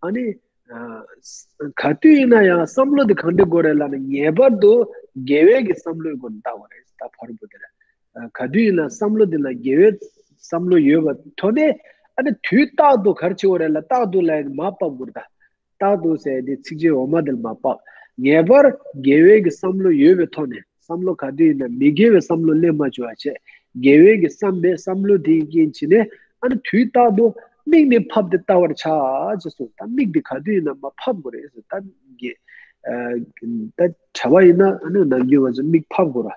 ཨ་ནི། ཨ། ག་དུས་ཡིན་ན་ཡང་བསམ་བློ་དེ་གང་འདྲ་དགོས་རེད་ལབ་ན། ངེས་པར་དུ་དགེ་བའི་གི་བསམ་བློའི་སྒོ་ནས་ལྟ་བ་རེད། ད་བར་པོ་དེ་ལ། ཨ། ག་དུས་ཡིན་ན་བསམ་བློ་དེ་ལ་དགེ་བའི་བསམ་བློ་ཡོད་པ་ཐོག་ནས། ཨ་ནི་དུས་རྟག་ཏུ་ག་རེ་བྱེད་དགོས་རེད་ལབ། རྟག་ཏུ་ལ་ཡང་མར་ཕབ་དགོས་རེད་ད། རྟག་ཏུ་ཟེར་དེ་ཚིགས་བཅད་འོག་མ་དེ་ལ་མར་ཕབ། ངེས་པར་དགེ་བའི་གི་བསམ་བློ་ཡོད་པའི་ཐོག་ནས། བསམ་བློ་ག་དུས་ཡིན་ན་མི་དགེ་བའི་བསམ་བློ་སླེབས་མ་བཅུག་པ་བྱས། དགེ་བའི་གི་བསམ་པའི་བསམ་བློ་དེའི་རྐྱེན་བྱས་ནས། ཨ་ནི་དུས་རྟག་ཏུ་མིག་ནི་ཕབ་སྟེ་ལྟ་བར་བྱ་ཅེས་གསུངས། ད་མིག་དེ་ག་དུས་ཡིན་ན་མར་ཕབ་དགོས་རེད་ཟེར། ད་གི། ཨ། ད་གྲྭ་པ་ཡིན་ན་ཨ་ནི་ནམ་རྒྱུན་ང་ཚོ་མིག་ཕབ་དགོས་ར།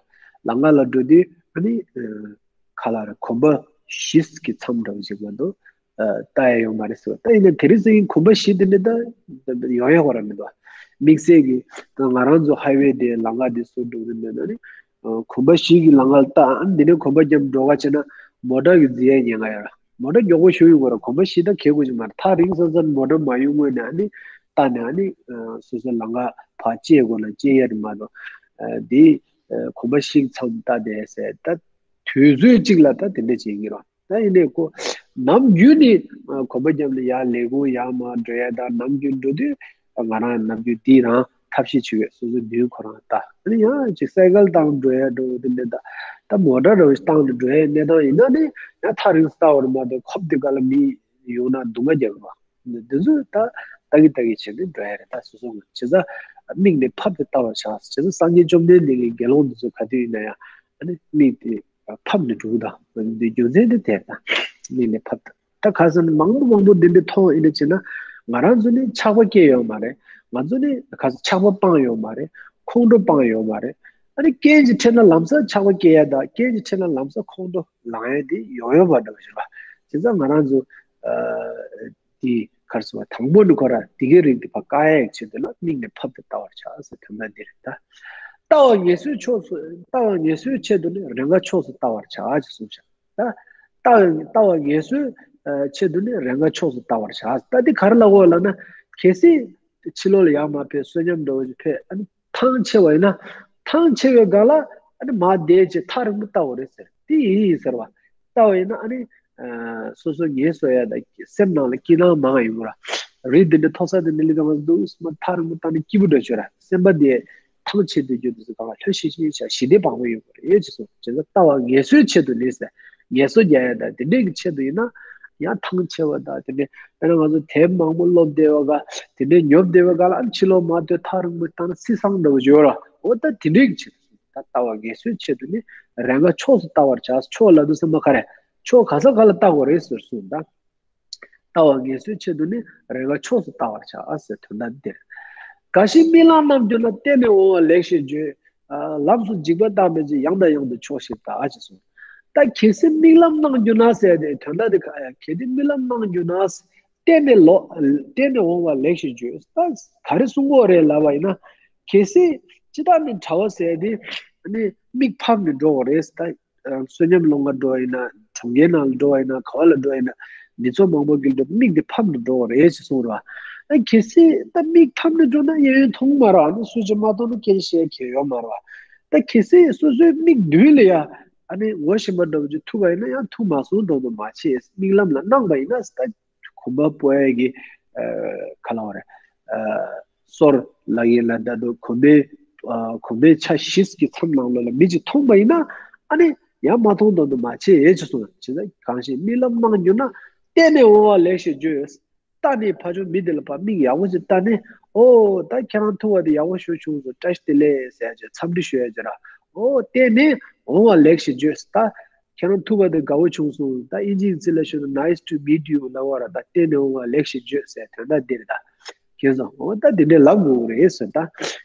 ལམ་ཁ་ལ་འགྲོ་དུས་ཨ་ནི། ཨ། ག་ལ་རེད། གོམ་པ་བཞི་གི་མཚམས་འདྲ་བོ་ཅིག་མ་གཏོགས་ལྟ་ཡ་ཡོད་མ་རེད་ཟེར་བ། ད་ཡིན་ན་དེ་རིང་སང་ཉིན་གོམ་པ་བཞི་དེ་འདྲ་ད་ཡོང་ཡ་ཁོ་རང་མི་འདུག་དམིགས་བསལ་གྱི་ད་ང་རང་ཚོ་ཧའི་ཝེ་དེ་ལམ་ཁ་དེ་བཟོ་འགྲོ་གི་མེད་ན་ནི། གོམ་པ་བཞི་གི་ལམ་ཁ་ལ་ལྟ། ཨ་ནི་འདི་ནས་གོམ་པ་བརྒྱབ་འགྲོ་ག་བྱས་ན་མོ་ཊ་གི་འཛིང་ཡ་ཉེན་ཁ་ཡོད་ར། མོ་ཊ་མགྱོགས་པོ་ཞུ་ཡོང་གི་ར། གོམ་པ་བཞི་ད་གལ་དགོས་ཀྱི་མ་རེད། ཐག་རིང་ས་ས་མོ་ཊ་མ་ཡོང་སྔོན་ནས་ཨ་ནི་ལྟ་ནས་ཨ་ནི་སོ་སོའི་ལམ་ཁ་ཕར་བཅད་དགོས་ན་བཅད་ཡ་རེད་མ་གཏོགས། འདི་གོམ་པ་བཞི་གི་མཚམས་ལྟ་བསྡད་ཟེར་ད་དུས་ཚོད་གཅིག་ལ་ད་དེ་འདྲ་བྱེད་ཀྱི་ར། ད་ཡིན་ནའི་ཁོ་ནམ་རྒྱུན་ནི་གོམ་པ་བརྒྱབ་ནས་ཡར་ལས་ཁུངས་ཡར་མར་འགྲོ་ཡ་དང་། ནམ་རྒྱུན་འགྲོ་དུས་ང་རང་ནམ་རྒྱུན་དེ་རང་ཐབས་ཤེས་བྱེད་ཡོད། སོ་སོའི་མདུན་ཁོ་རང་ལྟ། ཨ་ནི་ཡང་ཅིག་སའི་ཀལ་བཏང་འགྲོ་ཡ་འགྲོ་དེ་འདྲ་ད། ད་མོ་ཊ་འདྲ་བོ་ཞིག་བཏང་ནས་འགྲོ་ཡའི་གནས་སྟངས་ཡིན་ན་ནི་ཡང་ཐག་རིང་ས་ལྟ་བ་རེད་མ་གཏོགས་ཁོབ་དེ་ག་ལ་མི་ཡོང་ན་སྡུག་བསྔལ་རྒྱག་གི་རེད་བ། འདི་ཚོ་ད་ལྟ་གི་ལྟ་གི་བྱས་ནས་འགྲོ་ཡ་རེད། ད་སོ་སོ་ངོས་བྱས་ཙང་མིག་ནི་ཕབ་སྟེ་ལྟ་བར་བྱ། བྱས་ཙང་སངས་རྒྱས་བཅོམ་ལྡན་འདས་ཀྱི་དགེ་སློང་འདི་ཚོ་ག་དུས་ཡིན་ན་ཡང་ཨ་ནི་མིག་དེ་ཕབ་ནས་འགྲོ་གི་དང་། འདི་རྒྱུ་མཚན་དེ་དེར་དང་། མིག་ནི་ཕབ་སྟེ། ད་ག་ཟེར་ན་མང་པོ་མང་པོ་འདི་འདྲ་མཐོང་ཡིན་ན་བྱས་ན་ང་རང་ཚོ་ནི་ཆགས་པ་སྐྱེ་ཡོད་མ་རེད། ང་ཚོ་ནི་ག་ཟེར་ཆགས་པ་སྤངས་ཡོད་མ་རེད། ཁོང་ཁྲོ་སྤངས་ཡོད་མ་རེད། ཨ་ནི་རྐྱེན་གྱིས་འཕྲད་ན་ལམ་སང་ཆགས་པ་སྐྱེ་ཡ་དང་། རྐྱེན་གྱིས་འཕྲད་ན་ལམ་སང་ཁོང་ཁྲོ་ལངས་ཡ་དེ་ཡོང་ཡོད་པ་འདྲ་བ་ཞིག་རེད་བ། བྱས་ཙང་ང་རང་ཚོ་ཨ་དེ་ག་རེ་ཟེར་བ། དང་པོ་ནི་ཁོ་ར་དེ་གའི་རིགས་དེ་ཕར་བཀག་ཡ་ཡི་ཆེད་དུ་ལ་མིག་ནི་ཕབ་སྟེ་ལྟ་བར་བྱ་ཟེར་དོན་དག་འདི་རེད་ད། ལྟ་བ་ངེས་སོའི་ཕྱོགས་སུ། ལྟ་བ་ངེས་སོའི་ཆེད་དུ་ནི་རེས་འགའ་ཕྱོགས་སུ་ལྟ་བར་བྱ་ཅེས་གསུངས་བཞག་ད་ལྟ་ལྟ་བ་ངེས་སོའི་ཨ་ཆེད་དུ་ནི་རེས་འགའ་ཕྱོགས་སུ་ལྟ་བར་བྱ། ད་འདི་ག་རེ་ལབ་དགོས་ལབ་ན། གལ་སྲིད་ཕྱི་ལོགས་ལ་ཡར་མར་ཕེབས། བསོད་སྙོམས་འདྲ་བོ་ཞིག་ཕེབས། ཨ་ནི་ཐང་ཆད་པ་ཡིན་ན། ཐང་ཆད་པའི་སྒང་ལ་ཨ་ནི་མར་བསྡད་བྱས་ཐག་རིང་པོ་ལྟ་དགོས་རེད་ཟེར། དེ་ཡིན་ཡིན་ཟེར་བ། ལྟ་བ་ཡིན་ན་ཨ་ནི་ཨ་སོ་སོ་ངལ་གསོ་ཡ་དང་སེམས་ནང་ལ་སྐྱིད་སྣང་མང་ཡོང་གི་ར། རི་འདི་འདྲ་མཐོ་ས་འདི་འདྲ་སླེབས་དུས་ང་ཚོ་འདུག་སེ་མར་ཐག་རིང་པོ་བལྟས་ན་སྐྱིད་པོ་འདྲ་བྱོས་ར། སེམས་པ་དེ་ཐང་ཆད་དུས་རྒྱུ་དེ་ཚོ་གང་ལ་ལྷོད་ཤིག་ཤིག་བྱ། ཞི་བདེ་བང་བ་ཡོང་གི་རེད་ཅེས་གསུངས། བྱས་ཙང་ལྟ་བ་ངལ་གསོའི་ཆེད་དུ་ནི་ཟེར། ངལ་གསོ་རྒྱག་ཡ་དང་དེ་འདྲའི་གི་ཆེད་དུ་ཡིན་ན་ཡང་ཐང་ཆད་པ་དང་དེ་འདྲའི། དཔེར་ན་ང་ཚོ་དེབ་མང་པོ་ཀློག་བསྡད་པ་ག་དེ་འདྲའི་ཉོབ་བསྡད་པ་ག་ལ་ཨ་ཕྱི་ལོགས་མར་ཐོན་ཐག་རིང་པོ་བལྟས་ན་སི་སང་འདྲ་བོ་ཡོད་ར། འོ་ད་དེ་འདྲའི་གི་ཆེད་དུ། ད་ལྟ་བ་ངལ་གསོའི་ཆེད་དུ་ནི་རེས་འགའ་ཕྱོགས་སུ་ལྟ་བར་བྱ། ཕྱོགས་ལབ་དུས་ཙམ་པ་ག་རེ། ཕྱོགས་ག་ས་ག་ལ་ལྟ་དགོས་རེད་ཟེར་གསུངས་ད། ལྟ་བ་ངལ་གསོའི་ཆེད་དུ་ནི་རེས་འགའ་ཕྱོགས་སུ་ལྟ་བར་བྱ་ཟེར་དོན་དག་འདིར། འགའ་ཞིག་རྨི་ལམ་སྣང་གྱུར་ན། བརྟེན་ནས་འོང་བ་ལེགས་ཞེས་བརྗོད། ལམ་སོགས་འཇིགས་པ་བཏང་བའི་ཕྱིར། ཡང་དང་ཡང་དུ་ཕྱོགས་ཤིག་ལྟ་ཅེས་གསུངས། ད་གལ་སྲིད་རྨི་ལམ་སྣང་གྱུར་ན་ཟེར་ཏེ་དོན་དག་འདི་ག་ཡ། གལ་ཏེ་རྨི་ལམ་སྣང་གྱུར་ན། བརྟེན་ནས་ལོ། བརྟེན་ནས་འོང་བ་ལེགས་ཞེས་བརྗོད། ད་ག་རེ་གསུང་གི་ཡོད་རེད་ལབ་པ་ཡིན་ན། གལ་སྲིད་ཅི་ལྟར་ནི་བྲལ་བ་ཟེར་ཏེ་ཨ་ནི་མིག་ཕམ་ནས་འགྲོ་བ་རེད་ད། བསོད་སྙོམས་སློང་ག་འགྲོ་བ་ཡིན་ན། གྲོང་ཁྱེར་ནང་ལ་འགྲོ་བ་ཡིན་ན། ག་བ་ལ་འགྲོ་བ་ཡིན་ན། མི་ཚོགས་མང་པོ་དཀྱིལ་འགྲོ་མིག་དེ་ཕམ་ནས་འགྲོ་བ་རེད་ཅེས་གསུངས་ར། ཨ་གལ་སྲིད་ད་མིག་ཕམ་ནས་འགྲོ་ན་གཡས་གཡོན་མཐོང་མ་ར། ཨ་ནི་སུ་ཅིག་མ་མཐོང་ན་སྐད་ཆ་བཤད་མཁན་ཡོད་མ་ར། ད་གལ་སྲིད་སོ་སོའི་མིག་མདུན་ལ་ཡ་ཨ་ནི་ངོ་ཤེས་པ་འདྲ་བོ་ཅིག་ཐུག་པ་ཡིན་ན་ཡང་ཐུག་མ་སོང་མདོག་མདོག་མ་བྱེད། རྨི་ལམ་ལ་སྣང་བ་ཡིན་ན་ད། གོམ་པ་སྤོ་ཡས་ཀྱི་ཨ་ག་ལབ་དགོས་རེད། ཨ་སོར་ལབ་ཡས་ལ་ད་དུང་གོམ་པའི་ཨ་གོམ་པའི་ཆ་བཞི་གི་མཚམས་ནང་ལོགས་ལ་མི་གཅིག་མཐོང་པ་ཡིན་ན་ཨ་ནི་ཡང་མ་མཐོང་མདོག་མདོག་མ་བྱེད་ཅེས་གསུངས། བྱས་ཙང་གང་ཞིག་རྨི་ལམ་སྣང་གྱུར་ན། བརྟེན་ནས་འོང་བ་ལེགས་ཞེས་བརྗོད། ལྟ་ནས་ཕར་ཕྱོགས་མི་དེ་ལ་ཕར་མིག་ཡག་པོ་ཞིག་ལྟ་ནས། ཨོ་ད་ཁྱེད་རང་ཐུག་པ་དེ་ཡག་པོ་ཞེ་པོ་བྱུང་སོང་། བཀྲ་ཤིས་བདེ་ལེགས་ཟེར་ཡ་ཅིག་འཚམས་འདྲི་ཞུ་ཡ་ཅིག་ར། ཨོ་བརྟེན་ནས་འོང་བ་ལེགས་ཞེས་བརྗོད། ད་ཁྱེད་རང་ཐུག་པ་དེ་དགའ་བོ་བྱུང་སོང་། ད་དབྱིན་ཇིའི་ཚིག་ལ་ཞུ་ན་nice to meet you ལབ་པ་ར། ད་བརྟེན་ནས་འོང་བ་ལེགས་ཞེས་བརྗོད་ཟེར་དོན་དག་འདི་རེད་ད། མཁྱེན་སོང་། འོ་ད་འདི་འདྲའི་ལབ་དགོས་རེད་ཟེར། ད་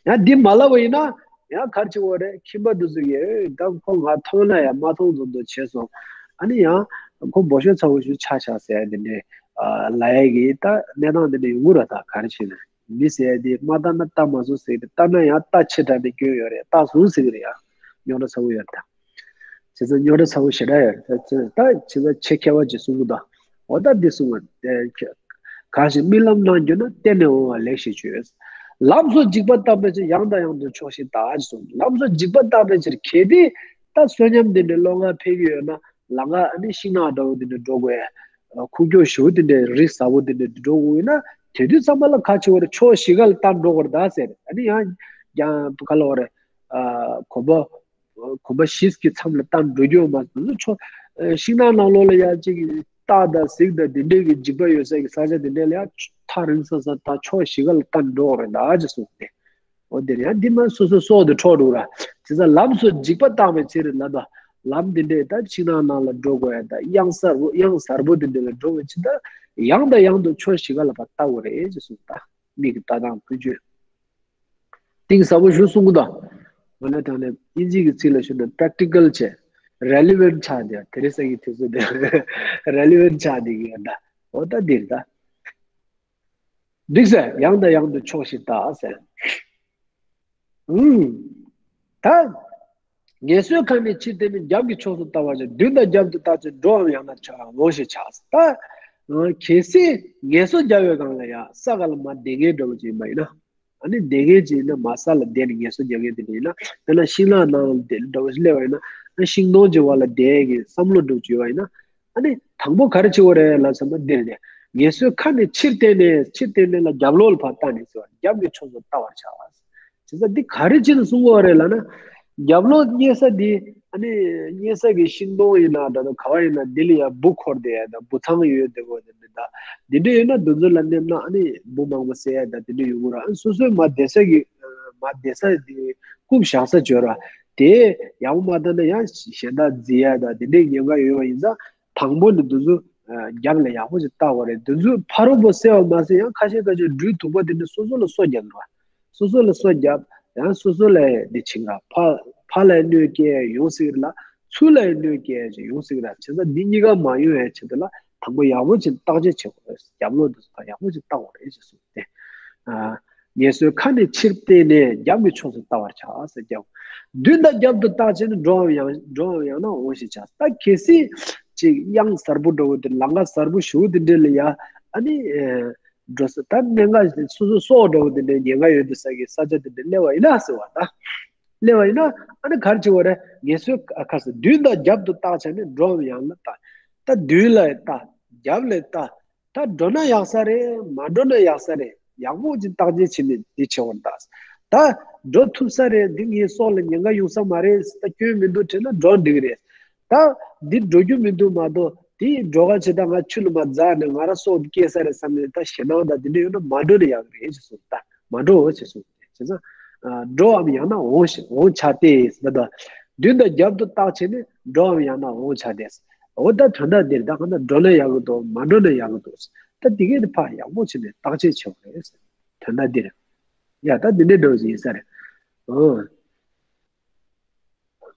ཡང་འདི་མ་ལབ་པ་ཡིན་ན་ཡང་ག་རེ་བྱེད་དགོས་རེད། ཁྱིམ་པ་འདི་ཚོ་གིས་ཨེ་ད་ཁོ་ང་མཐོང་ན་ཡང་མ་མཐོང་བཟོ་འདྲ་བྱས་སོང་། ཨ་ནི་ཡང་ཁོ་འབོ་ཤོག་ཚ་བོ་ཞིག་ཆགས་ཤག་ཟེར་ཡ་འདི་འདྲའི་ཨ་ལབ་ཡ་གི་ད་གནས་སྟངས་འདི་འདྲ་ཡོང་གི་རེད། ད་ག་རེ་བྱེད་ན། མི་ཟེར་ཡ་དེ་མ་ལྟ་ན་ལྟ་མ་སོང་ཟེར་གི་རེད། ལྟ་ན་ཡང་ལྟ་ཆེ་དྲགས་ནས་སྐྱོན་ཡོད་རེད། ལྟ་སོང་ཟེར་གི་རེད། ཡང་རྙོག་དྲ་ཚ་བོ་ཡོད་རེད་ད། བྱས་ཙང་རྙོག་དྲ་ཚ་བོ་ཞེ་དྲག་ཡོད་རེད་ད། བྱས་ཙང་ཆེད་མཁས་པ་ཅིག་གསུང་གི་འདུག་འོ་ད་འདི་གསུང་བ། གང་ཞིག་རྨི་ལམ་སྣང་གྱུར་ན། བརྟེན་ནས་འོང་བ་ལེགས་ཞེས་བརྗོད། ལམ་སོགས་འཇིགས་པ་བཏང་བའི་ཕྱིར། ཡང་དང་ཡང་དུ་ཕྱོགས་ཤིག་ལྟ་ཅེས་གསུངས། ལམ་སོགས་འཇིགས་པ་བཏང་བའི་ཕྱིར། གལ་ཏེ་ད་བསོད་སྙོམས་འདི་འདྲའི་སློང་ག་ཕེབས་ཀྱི་ཡོད་ན། ལམ་ཁ་ཨ་ནི་ཤིང་ནགས་འདྲ་བོ་འདི་འདྲ་འགྲོ་དགོས་ཡ། ཁུག་ཀྱོག་ཞེ་པོ་འདི་འདྲའི་རི་ཟབ་པོ་འདི་འདྲ་འགྲོ་དགོས་ཡོད་ན། དེ་དུས་ཙམ་པ་ལ་ག་བྱེད་དགོས་རེད། ཕྱོགས་བཞི་ཀ་ལ་ལྟ་འགྲོ་དགོས་རེད་ད་ཟེར། ཨ་ནི་ཡང་ཡང་ག་ལབ་དགོས་རེད། ཨ་གོམ་པ་གོམ་པ་བཞི་གི་མཚམས་ལ་ལྟ་འགྲོ་རྒྱུ་ཡོད་མ་རེད། ཕྱོགས་ཤིང་ནགས་ནང་ལོགས་ལ་ཡ་གཅིག་སྟག་དང་གཟིག་དང་འདི་འདྲའི་གི་འཇིགས་པ་ཡོད་ས་གི་ས་ཆ་འདི་འདྲ་ལ་ཡ་ཐག་རིང་ས་ས་ད་ཕྱོགས་བཞི་ཀ་ལ་ལྟ་འགྲོ་དགོས་རེད་ད་ཅེས་གསུངས་ཏེ། འོ་འདིར་ཡང་འདི་མ་སོ་སོ་སྲོག་དེ་འཕྲོག་འགྲོ་ར། བྱས་ཙང་ལམ་སོགས་འཇིགས་པ་བཏང་བའི་ཕྱིར་ལབ་དུས། ལམ་འདི་འདྲའི་ད་ཤིང་ནགས་ནང་ལ་འགྲོ་དགོས་ཡ་ད། གཡང་གཟར་པོ་གཡང་གཟར་པོ་འདི་འདྲ་ལ་འགྲོ་བའི་ཕྱིར་ད། ཡང་དང་ཡང་དུ་ཕྱོགས་བཞི་ཀ་ལ་ཕར་ལྟ་དགོས་རེད་ཅེས་གསུངས་ད། མིག་གི་ལྟ་སྟངས་ཀུན་སྤྱོད་གཏིང་ཟབ་པོ་ཞིག་གསུང་གི་འདུག་འོ་ན་དེ་ནས་དབྱིན་ཇི་གི་ཚིག་ལ་ཞུས་ན་practical བྱས། relevant ཆགས་འདུག་དེ་རིང་སང་གི་དུས་ཚོད་དེ་relevant ཆགས་འདུག་ཡོད་ད། འོ་ད་འདིར་ད། འགྲིག་ཟེར། ཡང་དང་ཡང་དུ་ཕྱོགས་ཤིག་ལྟ་ཟེར། ཨུམ། ད། ངལ་གསོའི་ཁ་ནས་ཕྱིར་བལྟས་ནས། རྒྱབ་ཀྱི་ཕྱོགས་སུ་ལྟ་བར་བྱ། མདུན་དང་རྒྱབ་ཏུ་བལྟ་ཅིང་། འགྲོ་བའམ་ཡང་ན་འོང་ཞེས་བྱ། ད། གལ་སྲིད་ངལ་གསོ་རྒྱབ་པའི་སྒང་ལ་ཡ་ས་ག་ལ་མར་བསྡད་མཁན་འདྲ་བོ་ཅིག་ཡིན་པ་ཡིན་ན། ཨ་ནི་བསྡད་མཁན་ཅིག་ཡིན་ན། མར་ས་ལ་བསྡད་ནས་ངལ་གསོ་རྒྱག་མཁན་དེ་འདྲ་ཡིན་ན། དཔེར་ན་ཤིང་ནགས་ནང་ལ་བསྡད་འདྲ་བོ་ཞིག་སླེབས་པ་ཡིན་ན། ཨ། ཤིང་སྡོང་གི་བར་ལ་བསྡད་ཀྱི་བསམ་བློ་འདྲ་བོ་ཅིག་ཡོད་པ་ཡིན་ན། ཨ་ནི་དང་པོ་ག་རེ་བྱེད་དགོས་རེད་ལབ་ཙམ་པ། འདིར་ནས་ངལ་གསོའི་ཁ་ནས་ཕྱིར་བལྟས་ནས། ཕྱིར་བལྟས་ནས་ལ་རྒྱབ་ལོགས་ལ་ཕར་ལྟ་ནས་ཟེར་བ། རྒྱབ་ཀྱི་ཕྱོགས་སུ་ལྟ་བར་བྱ། བྱས་ཙང་འདི་ག་རེ་བྱས་ནས་གསུང་གི་ཡོད་རེད་ལབ་ན། རྒྱབ་ལོགས་རྙེད་ས་འདི། ཨ་ནི་རྙེད་ས་གི་ཤིང་སྡོང་ཡིན་ན་འདྲ་འདྲ། ག་བ་ཡིན་ན་འདི་ལ་ཡ་འབུ་འཁོར་བསྡད་ཡ་དང་། འབུ་ཚང་ཡོད་བསྡད་ཡ་དེ་འདྲ་དང་། འདི་འདྲ་ཡོད་ན་འདི་ཚོ་ལ་སླེབས་ན། ཨ་ནི་འབུ་མང་པོ་བསད་ཡ་དང་དེ་འདྲ་ཡོང་གི་རེད། ཨ། སོ་སོའི་མར་བསྡད་ས་གི། མར་བསྡད་ས་དེ་རྐུབ་བཞག་ས་བྱོས་ར། དེ་ཡག་པོ་མ་བལྟས་ན་ཡང་གཞན་དག་འཛིང་ཡ་དང་དེ་འདྲའི་ཉེན་ཁ་ཡོད་པ་ཡིན་ཙང་། དང་པོ་ནས་འདི་ཚོ་རྒྱབ་ལ་ཡག་པོ་ཞིག་བལྟ་དགོས་རེད། འདི་ཚོ་ཕ་རོལ་པོ་བསད་པ་མ་ཟད། ཡང་ཁ་ཤས་ཁ་ཤས་སྦྲུལ་གདུག་པ་དེ་འདྲ་སོ་སོ་ལ་སོ་རྒྱག་གི་རེད། སོ་སོ་ལ་སོ་རྒྱབ། ཡང་སོ་སོ་ལ་འདི་བྱེད་ག་ཕ་ཕ་ལ་གནོད་སྐྱེལ་ཡོང་སྲིད་རེད་ལ། ཚུར་ལ་གནོད་སྐྱེལ་ཅིག་ཡོང་སྲིད་རེད། བྱས་ཙང་འདི་གཉིས་ཀ་མ་ཡོང་བའི་ཆེད་དུ་ལ། དང་པོ་ཡག་པོ་ཅིག་བརྟག་དཔྱད་བྱེད་དགོས་རེད། རྒྱབ་ལོགས་འདི་ཚོ་ཡག་པོ་ཅིག་བལྟ་དགོས་རེད་ཅེས་གསུངས་ཏེ། ཨ། ངལ་གསོའི་ཁ་ནས་ཕྱིར་བལྟས་ནས། རྒྱབ་ཀྱི་ཕྱོགས་སུ་ལྟ་བར་བྱ་ཟེར། རྒྱབ། མདུན་དང་རྒྱབ་ཏུ་བལྟ་བྱས་ནས། འགྲོ་བའམ་ཡང་འགྲོ་བའམ་ཡང་ན་འོང་ཞེས་བྱ། ད་གལ་སྲིད་ཅིག་གཡང་གཟར་པོ་འདྲ་བོ་དེ། ལམ་ཁ་གཟར་པོ་ཞེ་པོ་དེ་འདྲ་ལ་ཡ། ཨ་ནི། ཨེ། འགྲོ་ས། ད་གནད་འགག་སོ་སོ་སྲོག་འདྲ་བོ་དེ་འདྲའི་ཉེན་ཁ་ཡོད་དུས་ས་གི་ས་ཆ་དེ་འདྲ་སླེབས་པ་ཡིན་ན་ཟེར་བ་ད། སླེབས་པ་ཡིན་ན། ཨ་ནི་ག་རེ་བྱེད་དགོས་རེད། ངལ་གསོའི་ཁ་ཟེར། མདུན་དང་རྒྱབ་ཏུ་བལྟ་བྱས་ནས། འགྲོ་བའམ་ཡང་ན་ལྟ། ད་མདུན་ལ་ལྟ། རྒྱབ་ལ་ལྟ། ད་འགྲོ་ན་ཡག་ས་རེད། མ་འགྲོ་ན་ཡག་ས་རེད། ཡག་པོ་ཅིག་བརྟག་དཔྱད་བྱས་ནས་འདི་བྱེད་དགོས་རེད་ད། ད་འགྲོ་ཐུབ་ས་རེད། འདི་ངའི་སྲོག་ལ་ཉེན་ཁ་ཡོང་ས་མ་རེད། ད་སྐྱོན་མི་འདུག་དྲན་ན་འགྲོ་འགྲིག་རེད། ད་འདི་འགྲོ་རྒྱུ་མི་འདུག་མ་གཏོགས། དེ་འགྲོ་ག་བྱེད་ད་ང་ཆུ་ལ་མར་འཛེགས་ནས་ང་རང་སྲོག་སྐྱེལ་ས་རེད་བསམ་ནས། ད་ཞེད་སྣང་དང་དེ་འདྲ་ཡོད་ན་མ་འགྲོ་ན་ཡག་གི་རེད་ཅེས་གསུངས། ད་མ་འགྲོ་ཅེས་གསུངས། བྱས་ཙང་། ཨ། འགྲོ་བའམ་ཡང་ན་འོང་ཞེས། འོང་བྱ་སྟེ་ཟེར་བ་དང་། མདུན་དང་རྒྱབ་ཏུ་བལྟ་བྱས་ནས། འགྲོ་བའམ་ཡང་ན་འོང་བྱ་སྟེ། འོ་ད་དོན་དག་འདིར་ད་གང་ལྟར་འགྲོ་ན་ཡག་གི་འདུག་མ་འགྲོ་ན་ཡག་གི་འདུག་ད་འདི་གས་དེ་ཕར་ཡག་པོ་བྱས་ནས་བརྟག་དཔྱད་བྱེད་དགོས་རེད། དོན་དག་འདིར། ཡ། ད་འདི་འདྲའི་འགྲོ་བཞིན་ཡིན་ས་རེད། ཨོ།